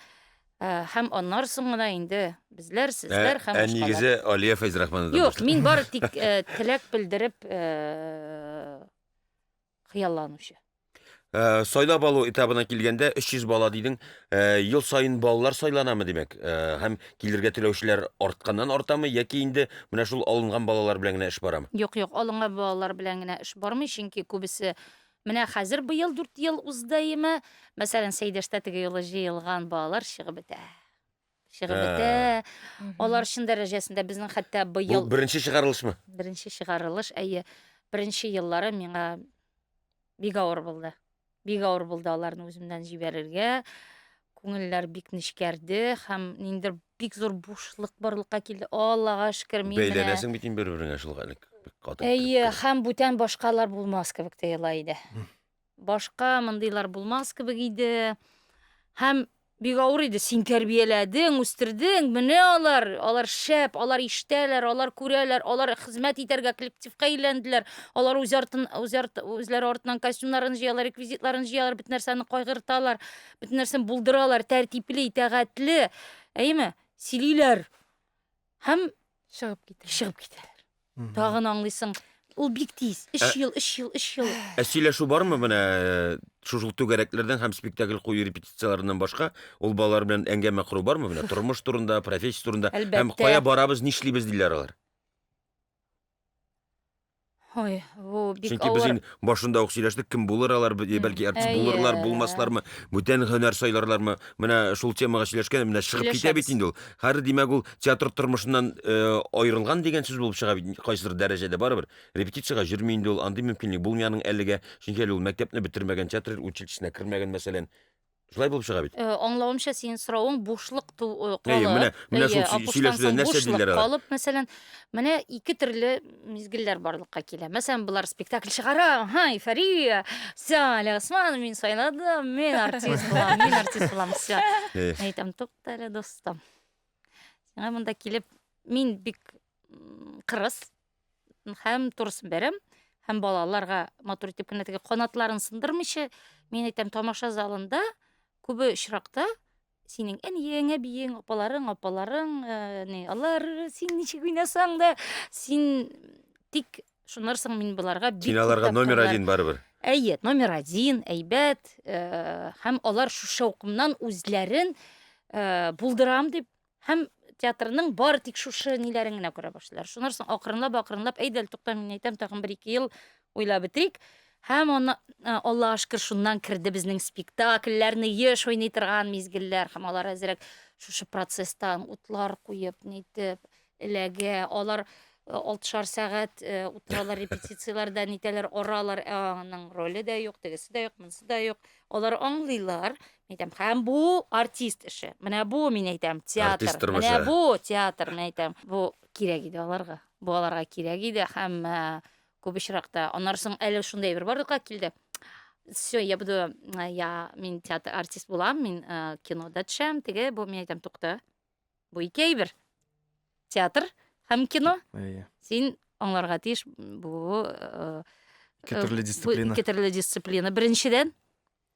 һәм аннан соң гына инде безләр, сезләр һәм башкалар. Ә нигезе Алия Фәйзрахмановадан Юк, мин бары тик теләк белдереп хыялланучы. Э, сайлап алу этабына килгәндә 300 бала дидең. Э, ел саен балалар сайланамы димәк? Э, һәм килергә теләүчеләр артканнан артамы яки инде менә шул алынган балалар белән генә эш барамы? Юк, юк, алынган балалар белән генә эш бармый, чөнки күбесе менә хәзер быел 4 ел узды име? Мәсәлән, Сәйдәштә теге юлы җыелган балалар чыгып бетә. Чыгып бетә. Алар чын дәрәҗәсендә безнең хәтта быел Бу беренче чыгарылышмы? Беренче чыгарылыш, әйе. Беренче еллары миңа Бик авыр булды. Бик авыр булды аларны үземнән җибәрергә. Күңелләр бик нечкәрде һәм ниндидер бик зур бушлык барлыкка килде. Аллага шөкер, мин менә Бәйләнәсең бит инде бер-береңә шул хәле. Бик каты. Әйе, һәм бүтән башкалар булмас кебек тоела иде. Башка мондыйлар булмас кебек иде. Һәм Бик авыр иде. Син тәрбияләдең, үстердең. Менә алар, алар шәп, алар ишетәләр, алар күрәләр, алар хезмәт итәргә коллективка әйләнделәр. Алар үз артын, үз арт, үзләре артыннан костюмнарын җыялар, реквизитларын җыялар, бөтен нәрсәне кайгырталар, бөтен нәрсәне булдыралар, тәртипле, итагатьле. Әйеме? Сөйлиләр. Һәм чыгып китәләр. Чыгып китәләр. Тагын аңлыйсың. Ул бик тиз. Өч ел, өч ел, өч ел. Ә сөйләшү бармы менә э, шушы түгәрәкләрдән һәм спектакль кую репетицияләреннән башка ул балалар белән әңгәмә кору бармы менә тормыш турында, профессия турында һәм кая барабыз, нишлибез диләр алар? Ой, бу бик Чөнки без инде башында ук сөйләштек, кем булыр алар, бәлки артист булырлар, булмаслармы, бүтән һөнәр сайларлармы. Менә шул темага сөйләшкән, менә чыгып китә бит инде ул. Хәзер димәк ул театр тормышыннан э, аерылган дигән сүз булып чыга бит кайсыдыр дәрәҗәдә барыбер. Репетициягә йөрми инде ул, андый мөмкинлек булмый аның әлегә. Чөнки әле ул мәктәпне бетермәгән, театр училищесына кермәгән, мәсәлән. Шулай булып чыга бит. Э, аңлавымча, синең соравың бушлык ту, э, Әйе, калып, менә менә әйе, шул апуштан сөйләшүдә соң нәрсә бушлык диләр алар? калып, мәсәлән, менә ике төрле мизгелләр барлыкка килә. Мәсәлән, болар спектакль чыгара, ага, эйфория, всё, Аля Госманова, мин сайладым, мин артист булам, мин артист булам, всё. Э. Әйтәм, тукта әле, дустым. Сиңа монда килеп, мин бик кырыс, һәм турысын бәрәм, һәм балаларга матур итеп кенә теге канатларын сындырмыйча, мин әйтәм, тамаша залында күбе очракта синең әниең, әбиең, апаларың, апаларың, э, не, алар син ничек уйнасаң да, син тик шуннан соң мин боларга бик Син аларга номер один барыбер. Әйе, номер один, әйбәт, э, һәм алар шушы шаукымнан үзләрен э, булдырам дип Һәм театрның бары тик шушы ниләрен генә күрә башлыйлар. Шуннан соң акрынлап, акрынлап, әйдә әле тукта, мин әйтәм, тагын бер-ике ел уйлап бетерик. Һәм аны, Аллага шөкер, шуннан керде безнең спектакльләрне еш уйный торган мизгелләр. Һәм алар әзрәк шушы процесстан утлар куеп, нитеп, эләгә. Алар алтышар сәгать утыралар репетицияләрдә, нитәләр, аралар, ә аның роле дә юк, тегесе дә юк, монысы да юк. Алар аңлыйлар. Мин әйтәм, һәм бу артист эше. Менә бу, мин әйтәм, театр. Артист тормышы. Менә бу театр, мин әйтәм. Бу кирәк иде аларга. Бу аларга кирәк иде һәм э, күп очракта аннан соң әле шундый әйбер барлыкка килде. Все, я буду, э, я мин театр артист булам, мин э, кинода төшәм, теге бу мин әйтәм, тукта. Бу ике әйбер. Театр һәм кино. Әйе. Син аңларга тиеш, бу э, Ике төрле бу дисциплина. Ике төрле дисциплина. Беренчедән,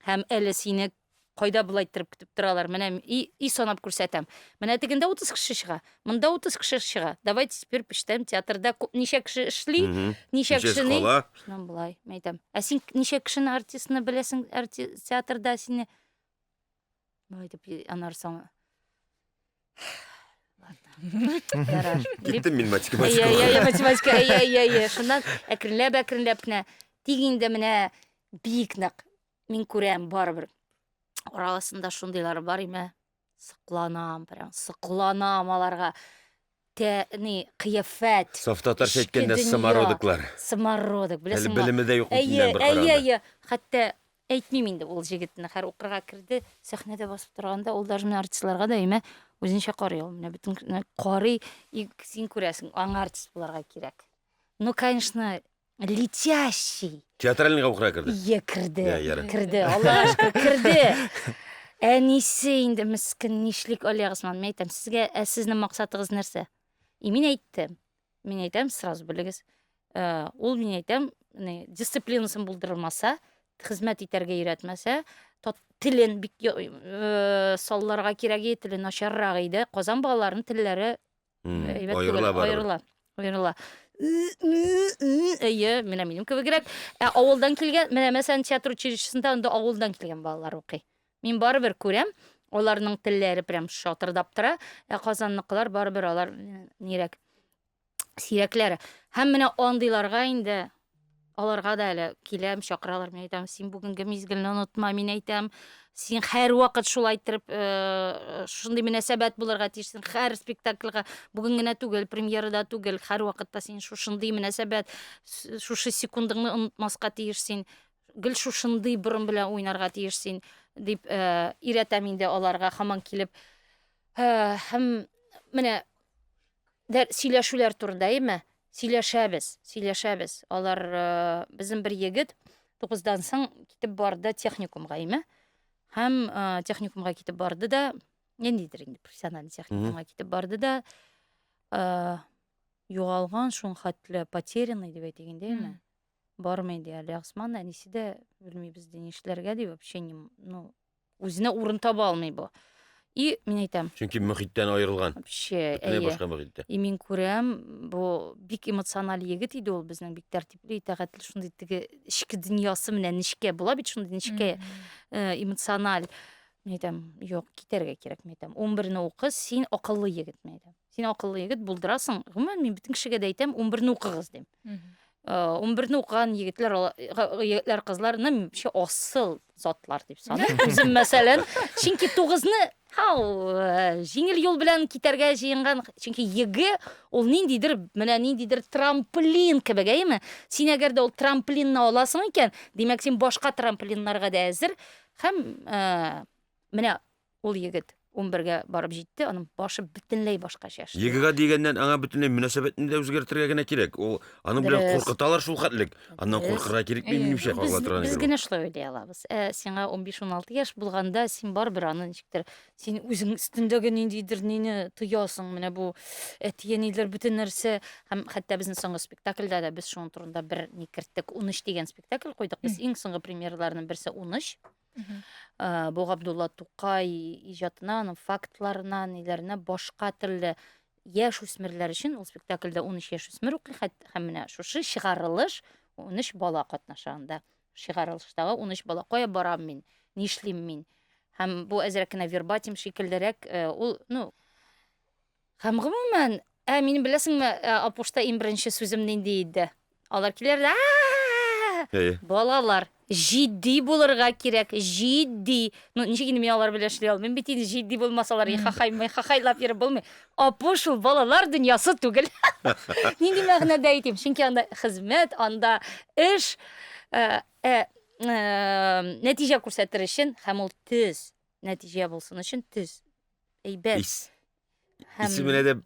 Һәм әле сине кайда болай иттереп көтеп торалар. Менә и, и санап күрсәтәм. Менә тегендә 30 кеше чыга, монда 30 кеше чыга. Давайте теперь посчитаем театрда ничә кеше эшли, ничә Ничәсе кешене. кала? Шуннан болай, мин әйтәм. Ә син ничә кешене артистны беләсең арти театрда сине? Болай итеп аннары соң Ладно. Ярар. Дип Киттем мин математика. Әйе, әйе, әйе, математика, әйе, әйе, әйе. Шуннан әкренләп, әкренләп кенә. Тик инде менә бик нык мин күрәм барыбер. Арасында шундыйлар бар име? Сокланам, прям сокланам аларга. Тә, ни, кыяфәт. Саф татарча Эчке әйткәндә дөнья. самородоклар. Самородок, Әле беләсеңме? белеме дә юк Әйе, битеннән бер әйе, караганда. әйе. Хәтта әйтмим инде ул җегетне, хәр укырга керде, сәхнәдә басып торганда ул даже менә артистларга да имә үзенчә карый ул. Менә бөтен кешене карый, и син күрәсең, аңа артист буларга кирәк. Ну, конечно, летящий. Театральныйга укырга керде. Ие, керде. Я, ярар. Керде, Аллага шөкер, керде. Әнисе инде мескен, нишлик, Алия Госман, мин әйтәм, сезгә, ә сезнең максатыгыз нәрсә? И мин әйттем. Мин әйтәм, сразу белегез. Э, ул мин әйтәм, ни, дисциплинасын булдырмаса, хезмәт итәргә өйрәтмәсә, тат телен бик э, салларга кирәк иде, теле начаррак иде. Казан балаларының телләре әйбәт түгел, Аерыла барыбер. аерыла. Аерыла. Әйе, менә минем кебегрәк. Ә авылдан килгән, менә мәсәлән, театр училищесында анда авылдан килгән балалар укый. Мин барыбер күрәм, аларның телләре прям шатырдап тора, ә Казанныкылар барыбер алар нирәк сирәкләре. Һәм менә андыйларга инде аларга да әле киләм, чакыралар, мин әйтәм, син бүгенге мизгелне онытма, мин әйтәм, син һәрвакыт шулай иттереп, э, шундый мөнәсәбәт булырга тиешсең, һәр спектакльгә, бүген генә түгел, премьерада түгел, һәрвакытта син шушындый мөнәсәбәт, шушы секундыңны онытмаска тиеш син, гел шушындый борын белән уйнарга тиеш син, дип э, өйрәтәм инде аларга һаман килеп. Э, һәм менә дәр, сөйләшүләр турында, әйеме? Сөйләшәбез, сөйләшәбез. Алар э, безнең бер егет тугыздан соң китеп барды техникумга, әйеме? Һәм э, техникумга китеп барды да, ниндидер инде профессиональный техникумга китеп барды да, э, югалган шуның хәтле потерянный дип әйтик инде, әйме? Бармый ди әле Госман, әнисе дә белмибез ди нишләргә ди, вообще не, ну, үзенә урын таба алмый бу. И мин әйтәм. Чөнки мөхиттән аерылган. Вообще, Бөтенләй башка мөхиттә. И мин күрәм, бу бик эмоциональ егет иде ул безнең, бик тәртипле, итагатьле, шундый теге эчке дөньясы менә нечкә була бит, шундый нечкә э, эмоциональ. Мин әйтәм, юк, китәргә кирәк, мин әйтәм. 11-не укы, син акыллы егет, мин әйтәм. Син акыллы егет, булдырасың. Гомумән, мин бөтен кешегә дә әйтәм, 11-не укыгыз дим. 11-не укыган егетләр, егетләр, кызларны вообще асыл затлар дип саныйм. Үзем мәсәлән, чөнки 9-ны хау, э, җиңел юл белән китәргә җыенган, чөнки ЕГЭ ул ниндидер, менә ниндидер трамплин кебек, әйеме? Син әгәр дә ул трамплинны аласың икән, димәк, син башка трамплиннарга да әзер. Һәм э, менә Ул егет 11-гә барып җитте, аның башы бөтенләй башкача эшли. ЕГЭга дигәннән аңа бөтенләй мөнәсәбәтне дә үзгәртергә генә кирәк. Ул аның белән куркыталар шул хәтлек. Аннан куркырга кирәкми минемчә, кагыла торган. Без генә шулай уйлый алабыз. Ә сиңа 15-16 яшь булганда син барыбер аны ничектер, син үзең өстендәге ниндидер нине тоясың, менә бу әти-әниләр бөтен нәрсә һәм хәтта безнең соңгы спектакльдә дә без шуның турында бер ни керттек. 13 дигән спектакль куйдык. Без иң соңгы премьераларның берсе 13. Э, бу Габдулла Тукай иҗатына, аның фактларына, ниләренә башка төрле яшь үсмерләр өчен ул спектакльдә 13 яшь үсмер укый һәм менә шушы чыгарылыш 13 бала катнаша анда. Чыгарылыштагы 13 бала. Кая барам мин? Нишлим мин? Һәм бу әзрәк кенә вербатим шикеллерәк, э, ул, ну, Һәм гомумән, ә минем беләсеңме, э, Апушта иң беренче сүзем нинди иде? Алар киләр дә, Әйе. Балалар, җитди булырга кирәк, җитди. Ну, ничек инде мин алар белән эшли алмыйм бит инде, җитди булмасалар, хахай, хахайлап йөреп булмый. Апуш ул балалар дөньясы түгел. Нинди мәгънәдә әйтим? Чөнки анда хезмәт, анда эш, э, э, нәтиҗә күрсәтер өчен һәм ул төз нәтиҗә булсын өчен төз әйбәт. Һәм... Исеменә дә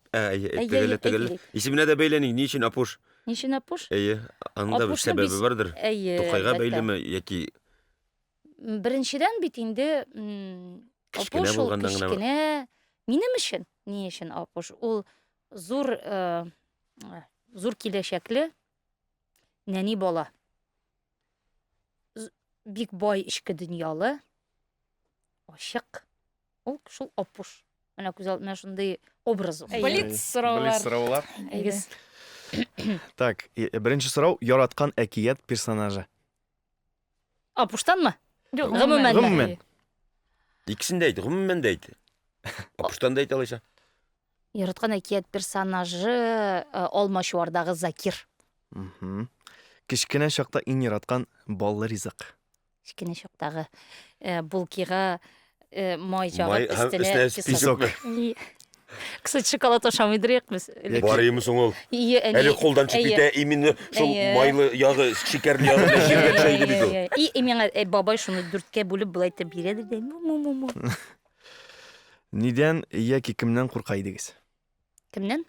төгәл төгәл. Исеменә дә бәйләнә. Ни өчен Апуш? Ни өчен Апуш? Әйе, аның да бер сәбәбе бардыр. Әйе. Тукайга бәйлеме яки Беренчедән бит инде Апуш ул кечкенә. Минем өчен, ни өчен Апуш? Ул зур э, зур киләчәкле нәни бала. Бик бай эчке дөньялы, ачык. Ул шул Апуш. Менә күз алдына шундый образ ул. Блиц сораулар. Блиц сораулар. Әйдә. Так, беренче сорау, яраткан әкият персонажы. Апуштанмы? Юк, гомумән. Гомумән. Икесен дә әйт, гомумән дә әйт. Апуштан да әйт алайса. Яраткан әкият персонажы э, Алмачуардагы Закир. Кечкенә чакта иң яраткан баллы ризык. Кечкенә чактагы э, булкига э, май Май җагып һәм өстенә өстенә песок. песок. И. Кстати, шоколад ашамыйдыр юк без. Элек. Бар име соң ул? Ие, әни. Әле кулдан чыгып Әйе. китә, именно шул Әйе. майлы ягы, шикәрле ягы белән җиргә төшә иде бит ул. Әйе, әйе. И, и миңа э, бабай шуны дүрткә бүлеп болай итеп бирә дә, му-му-му. Нидән яки кемнән курка идегез? Кемнән?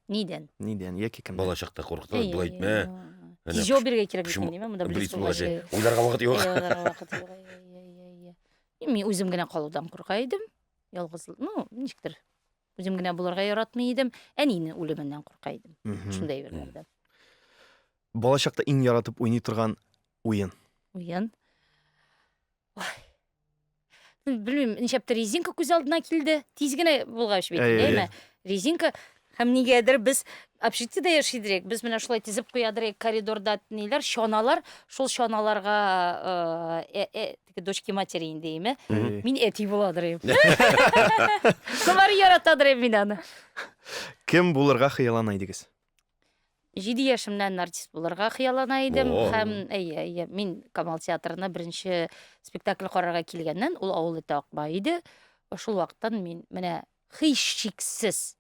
Нидән? Нидән яки кемнән? Бала чакта куркыталар, Әйе, болай әйе, итмә. әйе. Әнә, Тиз җавап бирергә кирәк бит почему- инде, монда Блиц блиц булгач, булгач. уйларга вакыт юк. Әйе, уйларга вакыт юк. Әйе, әйе, әйе. Мин үзем генә калудан курка идем. Ялгыз, ну, ничектер. Үзем генә булырга яратмый идем. Әнинең үлеменнән курка идем. Шундый әйберләрдән. Балачакта иң яратып уйный торган уен. Уен. Ой. Белмим, ничәптер резинка күз алдына килде. Тиз генә булгач бит, әйеме? Резинка һәм нигәдер без общежитиедә яши идек. Без менә шулай тезеп куядыр идек коридорда ниләр, чаналар, шул чаналарга э, э, э, теге дочки матери инде, әйеме? Мин әти буладыр идем. Шулар яратадыр идем мин аны. Кем булырга хыяллана идегез? Җиде яшемнән артист булырга хыяллана идем О. һәм әйе, әйе, мин Камал театрына беренче спектакль карарга килгәннән, ул Авыл эте Акбай иде. Шул вакыттан мин менә һичшиксез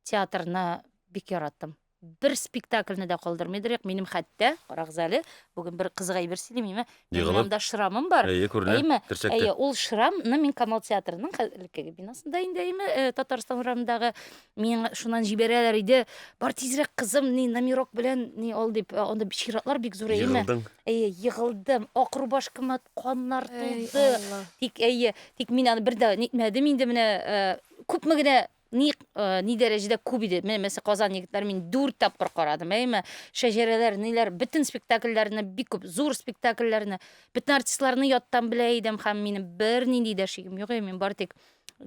театрны бик яраттым. Бер спектакльне дә калдырмыйдыр идек. Минем хәтта, карагыз әле, бүген бер кызык әйбер сөйлим, әйме? Минем Егылып. анда шрамым бар. Әйе, күренә. Әйме? Терсәктә. Әйе, ул шрамны мин Камал театрының элеккеге бинасында инде, әйме, э, Татарстан урамындагы миңа шуннан җибәрәләр иде. Бар тизрәк, кызым, ни номерок белән ни ал дип. Э, Анда чиратлар бик зур, әйеме? Егылдың. Әйе, егылдым. Ак рубашкама каннар Әй, тулды. Алла. Тик әйе, тик мин аны бер дә нитмәдем инде менә э, күпме генә ни э, ни дәрәҗәдә күп иде. Менә мәсәлән Казан егетләре мин дүрт тапкыр карадым, әйеме? Шәҗәрәләр, ниләр, бөтен спектакльләрне, бик күп зур спектакльләрне, бөтен артистларны яттан белә идем һәм минем бернинди дә шигем юк иде. Мин бары тик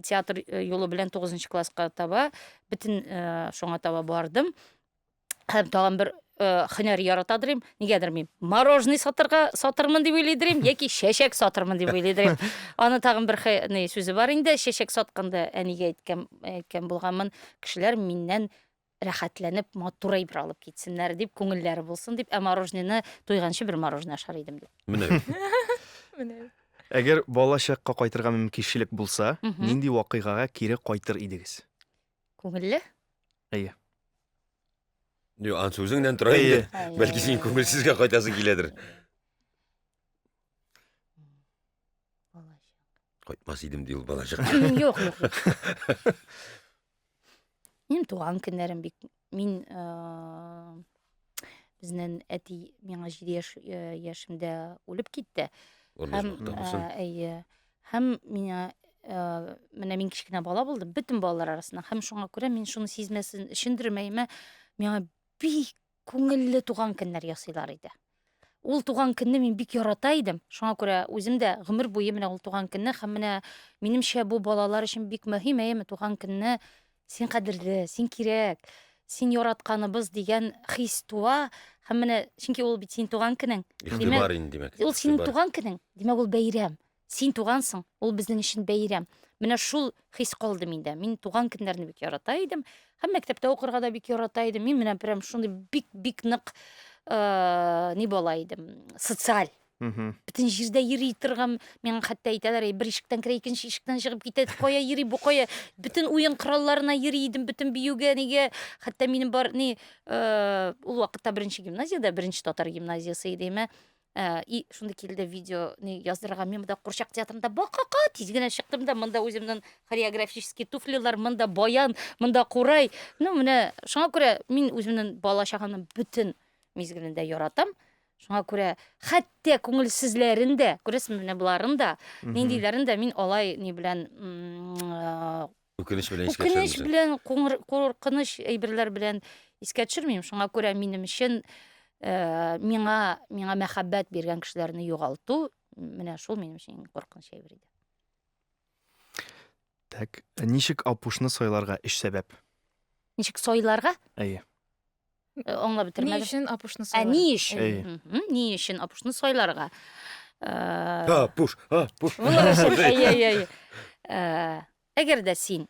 театр э, юлы белән 9 класска таба бөтен э, шуңа таба бардым. Һәм тагын бер э, һөнәр яратадыр идем. Нигәдер мин мороженое сатырга сатырмын дип уйлыйдыр идем, яки чәчәк сатырмын дип уйлыйдыр идем. Аны тагын бер ни сүзе бар инде, чәчәк сатканда әнигә әйткән әйткән булганмын, кешеләр миннән рәхәтләнеп матур әйбер алып китсеннәр дип, күңелләре булсын дип, ә мороженыйны туйганчы бер мороженое ашар идем дип. Менә. Менә. Әгәр балачакка кайтырга мөмкинчелек булса, нинди вакыйгага кире кайтыр идегез? Күңелле? Әйе. Юк, ансы үзеңнән тора инде. Бәлки син күңелсезгә кайтасың киләдер. Кайтмас идем ди ул балачакка. Юк, юк, юк. Минем туган көннәрем бик мин безнең әти миңа 7 яшь яшемдә үлеп китте. Һәм әйе. Һәм миңа менә мин кечкенә бала булдым, бөтен балалар арасында. Һәм шуңа күрә мин шуны сизмәсен өчендер, әйме, миңа бик күңелле туган көннәр ясыйлар иде. Ул туган көнне мин бик ярата идем. Шуңа күрә үзем дә гомер буе менә ул туган көнне һәм менә минемчә бу балалар өчен бик мөһим, әйеме, туган көнне син кадерле, син кирәк, син яратканыбыз дигән хис туа. Һәм менә чөнки ул бит синең туган көнең. Игътибар инде, димәк. Ул синең туган көнең, димәк ул бәйрәм. Син тугансың, ул безнең өчен бәйрәм. Менә шул хис калды миндә. Мин туган көннәрне бик ярата идем. Һәм мәктәптә укырга да бик ярата идем. Мин менә прям шундый бик-бик нык э, ни бала идем, социаль. Бөтен җирдә йөри торган, миңа хәтта әйтәләр, бер ишектән керә, икенче ишектән чыгып китә, кая йөри, бу кая? Бөтен уен коралларына йөри идем, бөтен биюгә, нигә. Хәтта минем бар, ни, э, ул вакытта беренче гимназиядә, беренче татар гимназиясе иде, Э, и шунда килде видео ни яздырырга мин монда курчак театрында бакака тиз генә чыктым да монда үземнең хореографический туфлилар монда баян монда курай ну менә шуңа күрә мин үземнең бала чагымның бөтен мизгелен дә яратам шуңа күрә хәтта күңелсезләрен дә күрәсезме менә боларын да ниндиләрен дә мин алай ни белән э, Үкенеч белән искә Үкенеч белән, куркыныч әйберләр белән искә төшермим. Шуңа күрә минем өчен э, миңа миңа мәхәббәт биргән кешеләрне югалту менә шул минем өчен иң куркыныч әйбер иде. Так, ничек Апушны сайларга өч сәбәп? Ничек сайларга? Әйе. Э, аңлап бетермәдем. Ни өчен Апушны Ә сайларга? ни өчен? Ни өчен Апушны сайларга? Э, Апуш, Апуш. Әйе, әйе, әйе. Э, әгәр дә син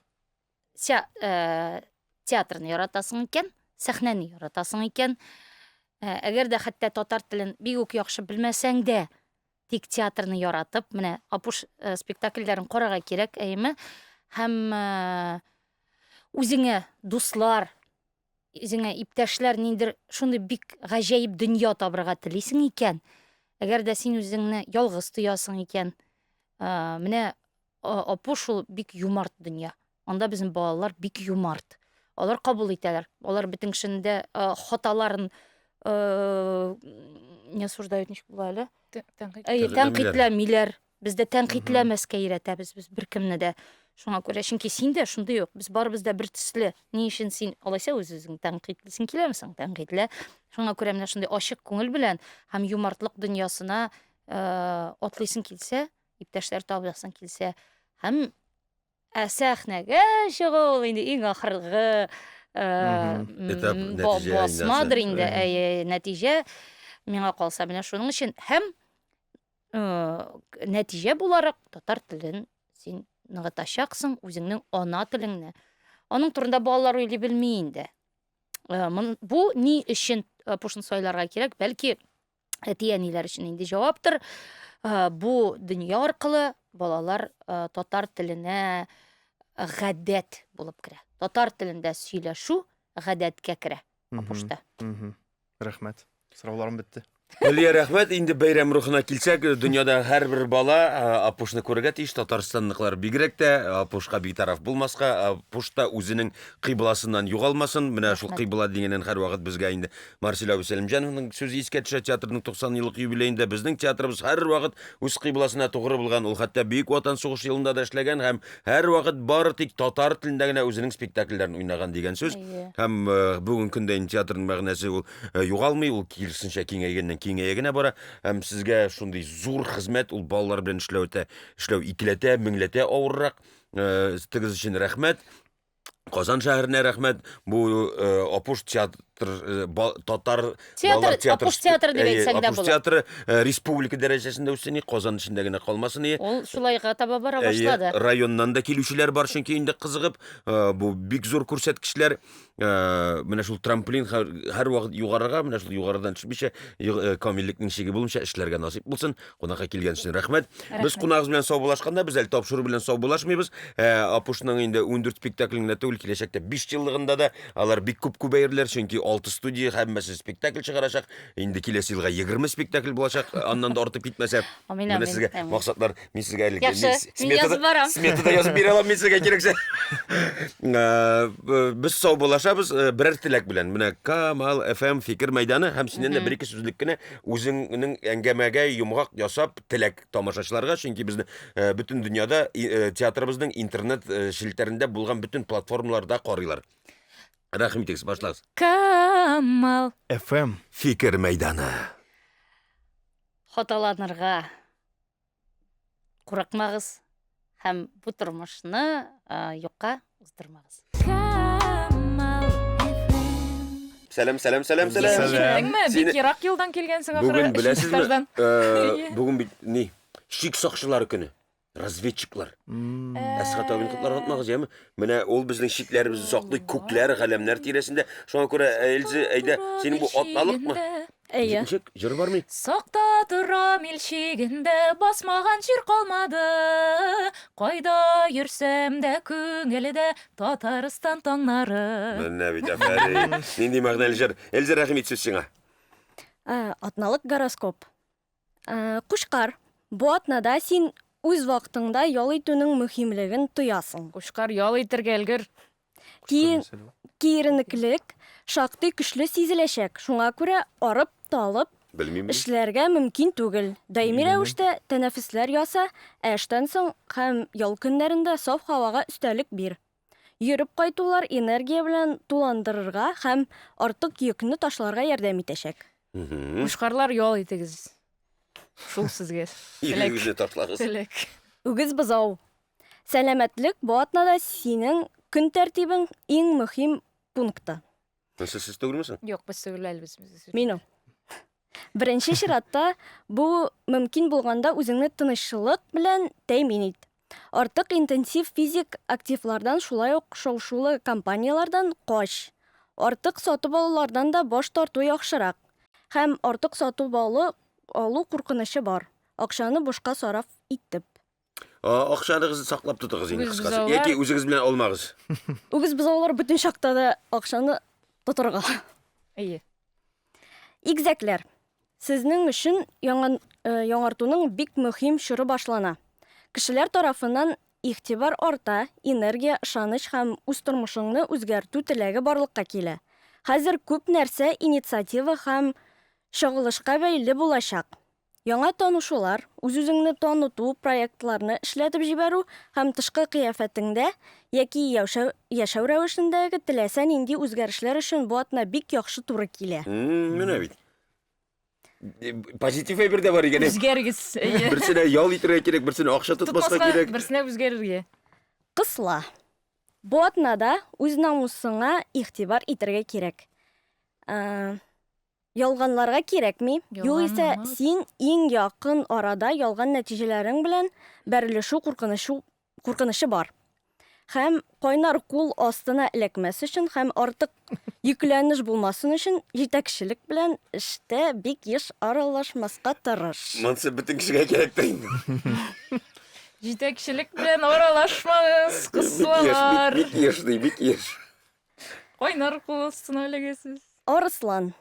театрны яратасың икән, сәхнәне яратасың икән, әгәр дә хәтта татар телен бик үк яхшы белмәсәң дә, тик театрны яратып, менә Апуш спектакльләрен карарга кирәк, әйеме? Һәм үзеңә дуслар, үзеңә иптәшләр ниндер шундый бик гаҗәеп дөнья табырга телисең икән, әгәр дә син үзеңне ялгыз тоясың икән, менә Апуш ул бик юмарт дөнья. Анда безнең балалар бик юмарт. Алар кабул итәләр. Алар бөтен кешенең дә хаталарын не осуждают, ничек була әле? Тәнкыйтьләмиләр. Бездә тәнкыйтьләмәскә өйрәтәбез без беркемне дә. Шуңа күрә, чөнки син дә шундый ук, без барыбыз да бер төсле. Ни өчен син алайса үз-үзеңне тәнкыйтьлисең киләме соң? Тәнкыйтьлә. Шуңа күрә менә шундый ачык күңел белән һәм юмартлык дөньясына э, атлыйсың килсә, иптәшләр табасың килсә, һәм ә сәхнәгә чыгу ул инде иң ахыргы э, Этап, нәтиҗә басмадыр инде, әйе, нәтиҗә миңа калса менә шуның өчен һәм нәтиҗә буларак татар телен син ныгытачаксың, үзеңнең ана телеңне. Аның турында балалар уйлый белми инде. Бу ни өчен Пушин сайларга кирәк? Бәлки әти-әниләр өчен инде җаваптыр. Бу дөнья аркылы балалар татар теленә гадәт булып керә. Татар телендә сөйләшү гадәткә керә. Апушта. Рәхмәт. Сорауларым бетте. Әлия, рәхмәт. Инде бәйрәм рухына килсәк, дөньяда һәрбер бала Апушны күрергә тиеш. Татарстанныкылар бигрәк тә Апушка битараф булмаска, Апуш та үзенең кыйбласыннан югалмасын. Менә шул кыйбла дигәннән һәрвакыт безгә инде Марсель абый Сәлимҗановның сүзе искә төшә. Театрның 90 еллык юбилеенда безнең театрыбыз һәрвакыт үз кыйбласына тугры булган. Ул хәтта Бөек Ватан сугышы елында да эшләгән һәм һәрвакыт бары тик татар телендә генә үзенең спектакльләрен уйнаган дигән сүз. Һәм э, бүгенге көндә инде театрның мәгънәсе ул э, югалмый, ул киресенчә киңәйгәннән киңәя генә бара. Һәм сезгә шундый зур хезмәт, ул балалар белән эшләү эшләү икеләтә, меңләтә авыррак. Э, тегез өчен рәхмәт. Казан шәһәренә рәхмәт. Бу э, Апуш театр э, татар театр, театр Апуш театры дип әйтсәң дә була. Апуш театры э, республика дәрәҗәсендә үссен, Казан эчендә генә калмасын. Ул шулайга таба бара башлады. Районнан да килүчеләр бар, чөнки инде кызыгып, бу бик зур күрсәткечләр. Менә шул трамплин һәрвакыт югарыга, менә шул югарыдан төшмичә, камиллекнең чиге булмыйча эшләргә насыйп булсын. Кунакка килгән өчен рәхмәт. Без кунагыбыз белән саубуллашканда, без әле тапшыру белән саубуллашмыйбыз. Ә, Апушның инде 14 спектаклен генә түгел, киләчәктә 5 еллыгында да алар бик күп күбәерләр, чөнки 6 студия һәммәсе спектакль чыгарачак. Инде киләсе елга 20 спектакль булачак, аннан да артып китмәсә. Амин, Менә сезгә максатлар, мин сезгә әле Яхшы, мин язып барам. Сметада язып бирә алам мин сезгә кирәксә. Ә, без саубуллашабыз берәр теләк белән. Менә Камал FM фикер мәйданы һәм синнән дә бер-ике сүзлек кенә үзеңнең әңгәмәгә йомгак ясап теләк тамашачыларга, чөнки безне э, бөтен дөньяда э, театрыбызның интернет э, челтәрендә булган бөтен платформаларда карыйлар. Рәхим итегез, башлагыз. Камал. FM. Фикер мәйданы. Хаталанырга Курыкмагыз һәм бу тормышны юкка уздырмагыз. Сәлам, сәлам, сәлам, сәлам. Ишеттеңме? Бик ерак юлдан килгәнсең ахры. Бүген беләсезме? Бүген бит ни? Чик сакчылары көне. Разведчиклар. Әсхәт абыйны котларга онытмагыз, яме? Менә ул безнең чикләребезне саклый, күкләр, галәмнәр тирәсендә. Шуңа күрә, Эльза, әйдә, синең бу атналыкмы? Әйе. Ничек? Җыр бармы? Сакта торам ил чигендә, басмаган җир калмады. Кайда йөрсәм дә күңелдә Татарстан таңнары. Менә бит афәрин. Нинди мәгънәле җыр. Эльза, рәхим ит сүз сиңа. Ә, Атналык гороскоп. Ә, Кучкар, бу атнада син үз вакытыңда ял итүнең мөһимлеген тоясың. Кучкар, ял итәргә өлгер. Киеренкелек шактый көчле сизеләчәк, шуңа күрә арып-талып Белмим. эшләргә мөмкин түгел. Даими рәвештә тәнәфесләр яса, ә эштән соң һәм ял көннәрендә саф һавага өстәлек бир. Йөреп кайтулар энергия белән туландырырга һәм артык йөкне ташларга ярдәм итәчәк. Кучкарлар ял итегез. Шул сезгә. Теләк. Йөгегезне ташлагыз. Теләк. Үгез бозау. Сәламәтлек бу атнада синең көн тәртибең иң мөһим пункты. Нәрсә сез түгелме соң? Юк, без түгел әле без. Мин ул. Беренче чиратта бу мөмкин булганда үзеңне тынычлык белән тәэмин ит. Артык интенсив физик активлардан, шулай ук шау-шулы компанияләрдән кач. Артык сатып алулардан да баш тарту яхшырак. Һәм артык сатып алу алу куркынычы бар. Акчаны бушка сараф итеп. Акчаныгызны саклап тотыгыз инде Үгез кыскасы. бозаулар. Яки үзегез белән алмагыз. Үгез бозаулар бөтен чакта да акчаны тотырга. Әйе. Игезәкләр. Сезнең өчен яңа, э, яңартуның бик мөһим чоры башлана. Кешеләр тарафыннан игътибар арта, энергия, ышаныч һәм үз тормышыңны үзгәртү теләге барлыкка килә. Хәзер күп нәрсә инициатива һәм чагылышка бәйле булачак. Яңа танышулар, үз-үзеңне таныту, проектларны эшләтеп җибәрү һәм тышкы кыяфәтеңдә яки яшәү, яшәү рәвешендәге теләсә нинди үзгәрешләр өчен бу атна бик яхшы туры килә. Менә бит. Позитив әйбер дә бар икән. Үзгәрегез. Әйе. Берсенә ял итәргә кирәк, берсенә акча тотмаска Тотмаска, кирәк. берсенә үзгәрергә. Кысла. Бу атнада үз намусыңа игътибар итәргә кирәк. Ә, Ялганларга кирәкми. Югыйсә, син иң якын арада ялган нәтиҗәләрең белән бәрелешү куркынычу куркынычы бар. Һәм кайнар кул астына эләкмәс өчен һәм артык йөкләнеш булмасын өчен җитәкчелек белән эштә бик еш аралашмаска тырыш. Монысы бөтен кешегә кирәктер инде. Җитәкчелек белән аралашмагыз, кыслалар. Бик еш, бик еш, ди, бик еш. Кайнар кул астына эләгәсез. Арыслан.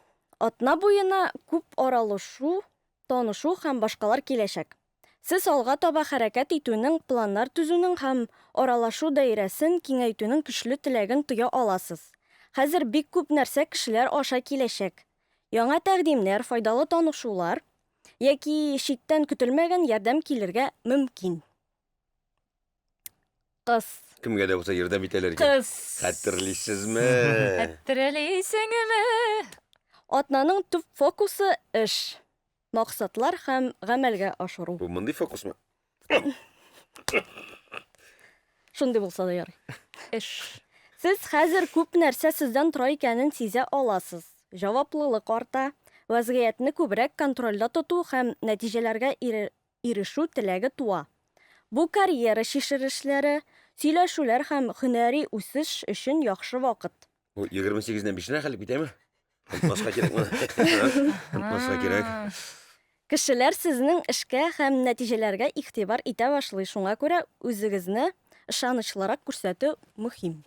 Атна буена күп аралашу, танышу һәм башкалар киләчәк. Сез алга таба хәрәкәт итүнең, планнар төзүнең һәм аралашу даирәсен киңәйтүнең көчле теләген тоя аласыз. Хәзер бик күп нәрсә кешеләр аша киләчәк. Яңа тәкъдимнәр, файдалы танышулар яки читтән көтелмәгән ярдәм килергә мөмкин. Кыз. Кемгә дә булса ярдәм итәләр икән. Кыз. Хәтерлисезме? Хәтерлисеңме? Атнаның төп фокусы эш, максатлар һәм гамәлгә ашыру. Бу мондый фокусмы? Шундый булса да ярый. Эш. Сез хәзер күп нәрсә сездән тора икәнен сизә аласыз. Җаваплылык арта, вәзгыятьне күбрәк контрольдә тоту һәм нәтиҗәләргә ирешү теләге туа. Бу карьера чишелешләре, сөйләшүләр һәм һөнәри үсеш өчен яхшы вакыт. Бу 28-ннән бишенә хәлеп китәме? Онытмаска кирәк моны. Онытмаска кирәк. Кешеләр сезнең эшкә һәм нәтиҗәләргә игътибар итә башлый, шуңа күрә үзегезне ышанычлырак күрсәтү мөһим.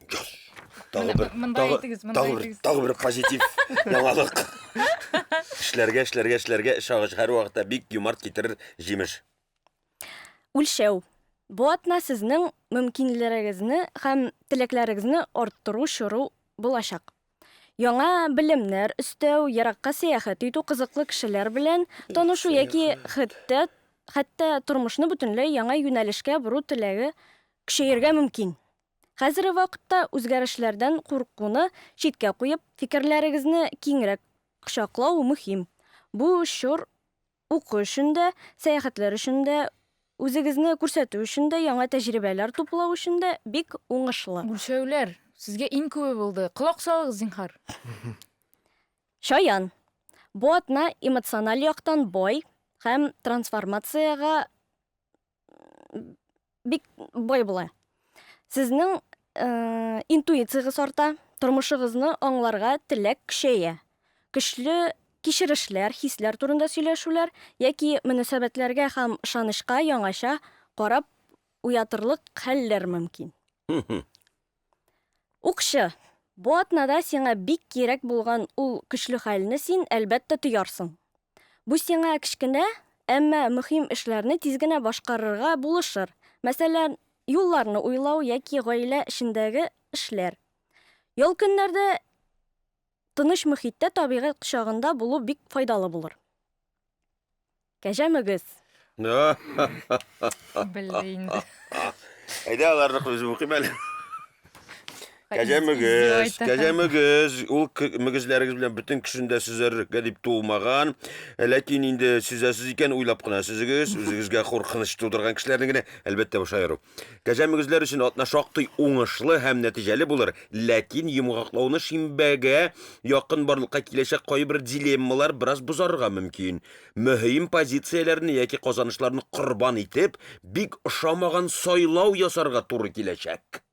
Тагы бер, Монда тагы, әйтегез, монда тагы бер, әйтегез. тагы бер позитив яңалык. Эшләргә, эшләргә, эшләргә эш агачы һәрвакытта бик юмарт китерер җимеш. Үлчәү. Бу атна сезнең мөмкинләрегезне һәм теләкләрегезне арттыру чоры булачак. Яңа белемнәр өстәү, еракка сәяхәт итү, кызыклы кешеләр белән танышу яки хәтта хәтта тормышны бөтенләй яңа юнәлешкә бору теләге көчәергә мөмкин. Хәзерге вакытта үзгәрешләрдән куркуны читкә куеп, фикерләрегезне киңрәк кочаклау мөһим. Бу чор уку өчен дә, сәяхәтләр өчен дә, үзегезне күрсәтү өчен дә, яңа тәҗрибәләр туплау өчен дә бик уңышлы. Үлчәүләр. Сезгә иң күбе булды. Колак салыгыз, зинһар. Чаян. Бу атна эмоциональ яктан бай һәм трансформациягә бик бай була. Сезнең э, интуицияғыз арта, тормышыгызны аңларга теләк көчәя. Көчле кичерешләр, хисләр турында сөйләшүләр яки мөнәсәбәтләргә һәм ышанычка яңача карап уятырлык хәлләр мөмкин. Укчы, бу атнада сиңа бик кирәк булган ул көчле хәлне син, әлбәттә, тоярсың. Бу сиңа кечкенә, әмма мөһим эшләрне тиз генә башкарырга булышыр. Мәсәлән, юлларны уйлау яки гаилә эчендәге эшләр. Ял көннәрдә тыныч мөхиттә табигать кочагында булу бик файдалы булыр. Кәҗә мөгез. Белде инде. Әйдә аларны үзем укыйм әле. Кәҗә мөгез, кәҗә мөгез, ул мөгезләрегез белән бөтен кешене дә сөзәргә дип туылмаган. Ләкин инде сөзәсез икән, уйлап кына сөзегез, үзегезгә куркыныч тудырган кешеләрне генә, әлбәттә, бу шаяру. Кәҗә мөгезләр өчен атна шактый уңышлы һәм нәтиҗәле булыр, ләкин йомгаклауны шимбәгә якын барлыкка киләчәк кайбер дилеммалар бераз бозарга мөмкин. Мөһим позицияләрне яки казанышларны корбан итеп, бик ошамаган сайлау ясарга туры киләчәк.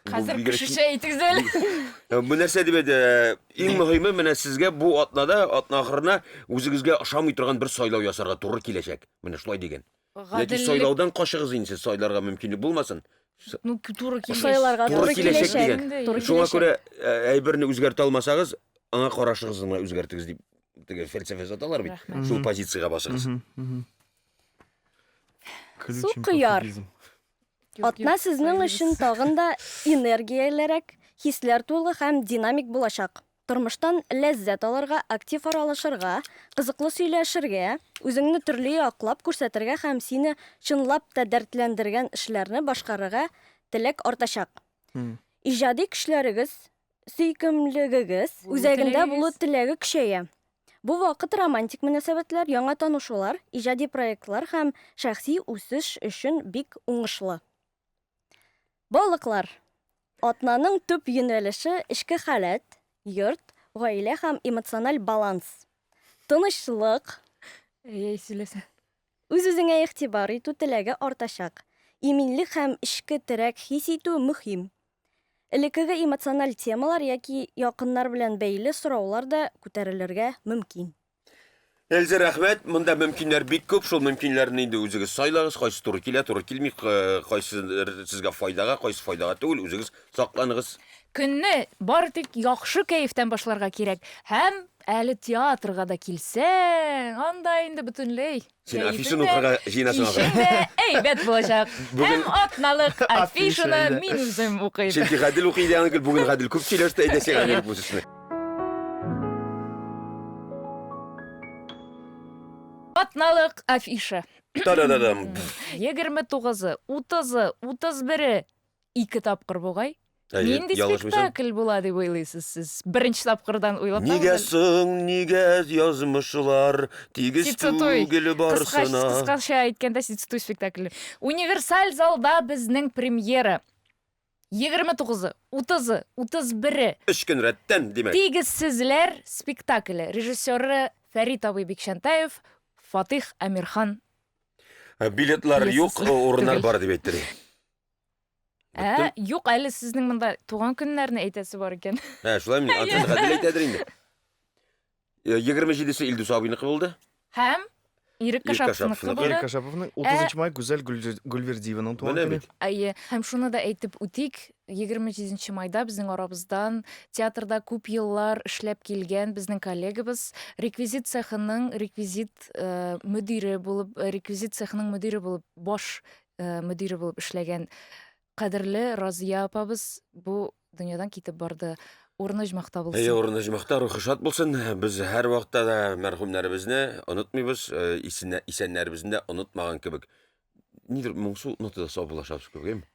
Хәзер кешечә әйтегез әле. Э, бу нәрсә дип әйтә? Иң мөһиме менә сезгә бу атнада, атна ахырына үзегезгә ошамый торган бер сайлау ясарга туры киләчәк. Менә шулай дигән. Яки сайлаудан качыгыз инде сез, сайларга мөмкинлек булмасын. Ну, туры киләчәк. Сайларга туры киләчәк дигән. Шуңа күрә э, әйберне үзгәртә алмасагыз, аңа карашыгызны гына үзгәртегез дип теге фәлсәфә саталар бит. Шул позициягә басыгыз. Су кояр. Атна сезнең өчен тагын да энергиялерәк, хисләр тулы һәм динамик булачак. Тормыштан ләззәт алырга, актив аралашырга, кызыклы сөйләшергә, үзеңне төрле яклап күрсәтергә һәм сине чынлап та дәртләндергән эшләрне башкарырга теләк артачак. Иҗади көчләрегез, сөйкемлегегез үзәгендә булу теләге көчәя. Бу вакыт романтик мөнәсәбәтләр, яңа танышулар, иҗади проектлар һәм шәхси үсеш өчен бик уңышлы. Балыклар. Атнаның төп юнәлеше эчке халәт, йорт, гаилә һәм эмоциональ баланс. Тынычлык. Әй, сөйләсә. Үз-үзеңә игътибар итү теләге артачак. Иминлек һәм эчке терәк хис итү мөһим. Элеккеге эмоциональ темалар яки якыннар белән бәйле сораулар да күтәрелергә мөмкин. Эльза, рәхмәт. Монда мөмкиннәр бик күп. Шул мөмкиннәрне инде үзегез сайлагыз. Кайсы туры килә, туры килми, кайсы сезгә файдага, кайсы файдага түгел, үзегез сакланыгыз. Көнне бары тик яхшы кәефтән башларга кирәк. Һәм әле театрга да килсәң, анда инде бөтенләй Син афишаны укырга җыенасың ахры. Кичең дә әйбәт булачак. Һәм атналык афишаны мин үзем укыйм. Чөнки Гадел укый иде аны, бүген Гадел күп сөйләште, әйдә сиңа биреп бу сүзне. Атналык афиша. Та-да-да-дам. 29-ы, 30-ы, 31-е ике тапкыр бугай. Нинди спектакль була дип уйлыйсыз сез? Беренче тапкырдан уйлап Нигә соң, нигә язмышлар тигез түгел барсына? Кыскача әйткәндә, Сицитуй спектакле. Универсаль залда безнең премьера. 29-ы, 30-ы, 31-е. Өч көн рәттән, димәк. Тигезсезләр спектакле. Режиссеры Фәрит абый Бикчәнтәев, Фатих Әмирхан. Э, билетлар юк, э, урыннар бар дип әйтте. Ә, юк, әле сезнең монда туган көннәрне әйтәсе бар икән. Ә, шулаймыни? Антон Гадел әйтәдер инде. 27-се Илдус абыйныкы булды. Һәм Ирек Кашаповныкы булды. Ирек Кашаповның 30 май Гүзәл Гөлвердиеваның туган көне. Әйе, һәм шуны да әйтеп үтик, 27 майда безнең арабыздан театрда күп еллар эшләп килгән безнең коллегабыз, реквизит цехының реквизит э, мөдире булып, э, реквизит цехының мөдире булып, баш э, мөдире булып эшләгән Кадерле Разия апабыз бу дөньядан китеп барды. Урыны оҗмахта булсын. Әйе, урыны оҗмахта, рухы шат булсын. Без һәрвакытта да мәрхүмнәребезне онытмыйбыз, э, исенә, исәннәребезне дә онытмаган кебек. Нидер моңсу нотада саубуллашабыз кебек, әйеме?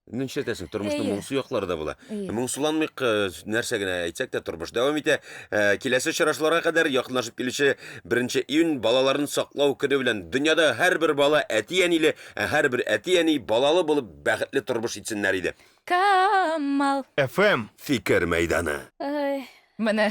Нишләтәсең, тормышның Әйе. моңсу яклары да була. Әйе. Моңсуланмыйк, э, нәрсә генә әйтсәк тә, тормыш дәвам итә. Э, Киләсе очрашуларга кадәр якынлашып килүче 1 июнь балаларын саклау көне белән дөньяда һәрбер бала әти-әниле, Ә һәрбер әти-әни балалы булып бәхетле тормыш итсеннәр иде. Камал. FM. Фикер мәйданы. Ай. Менә.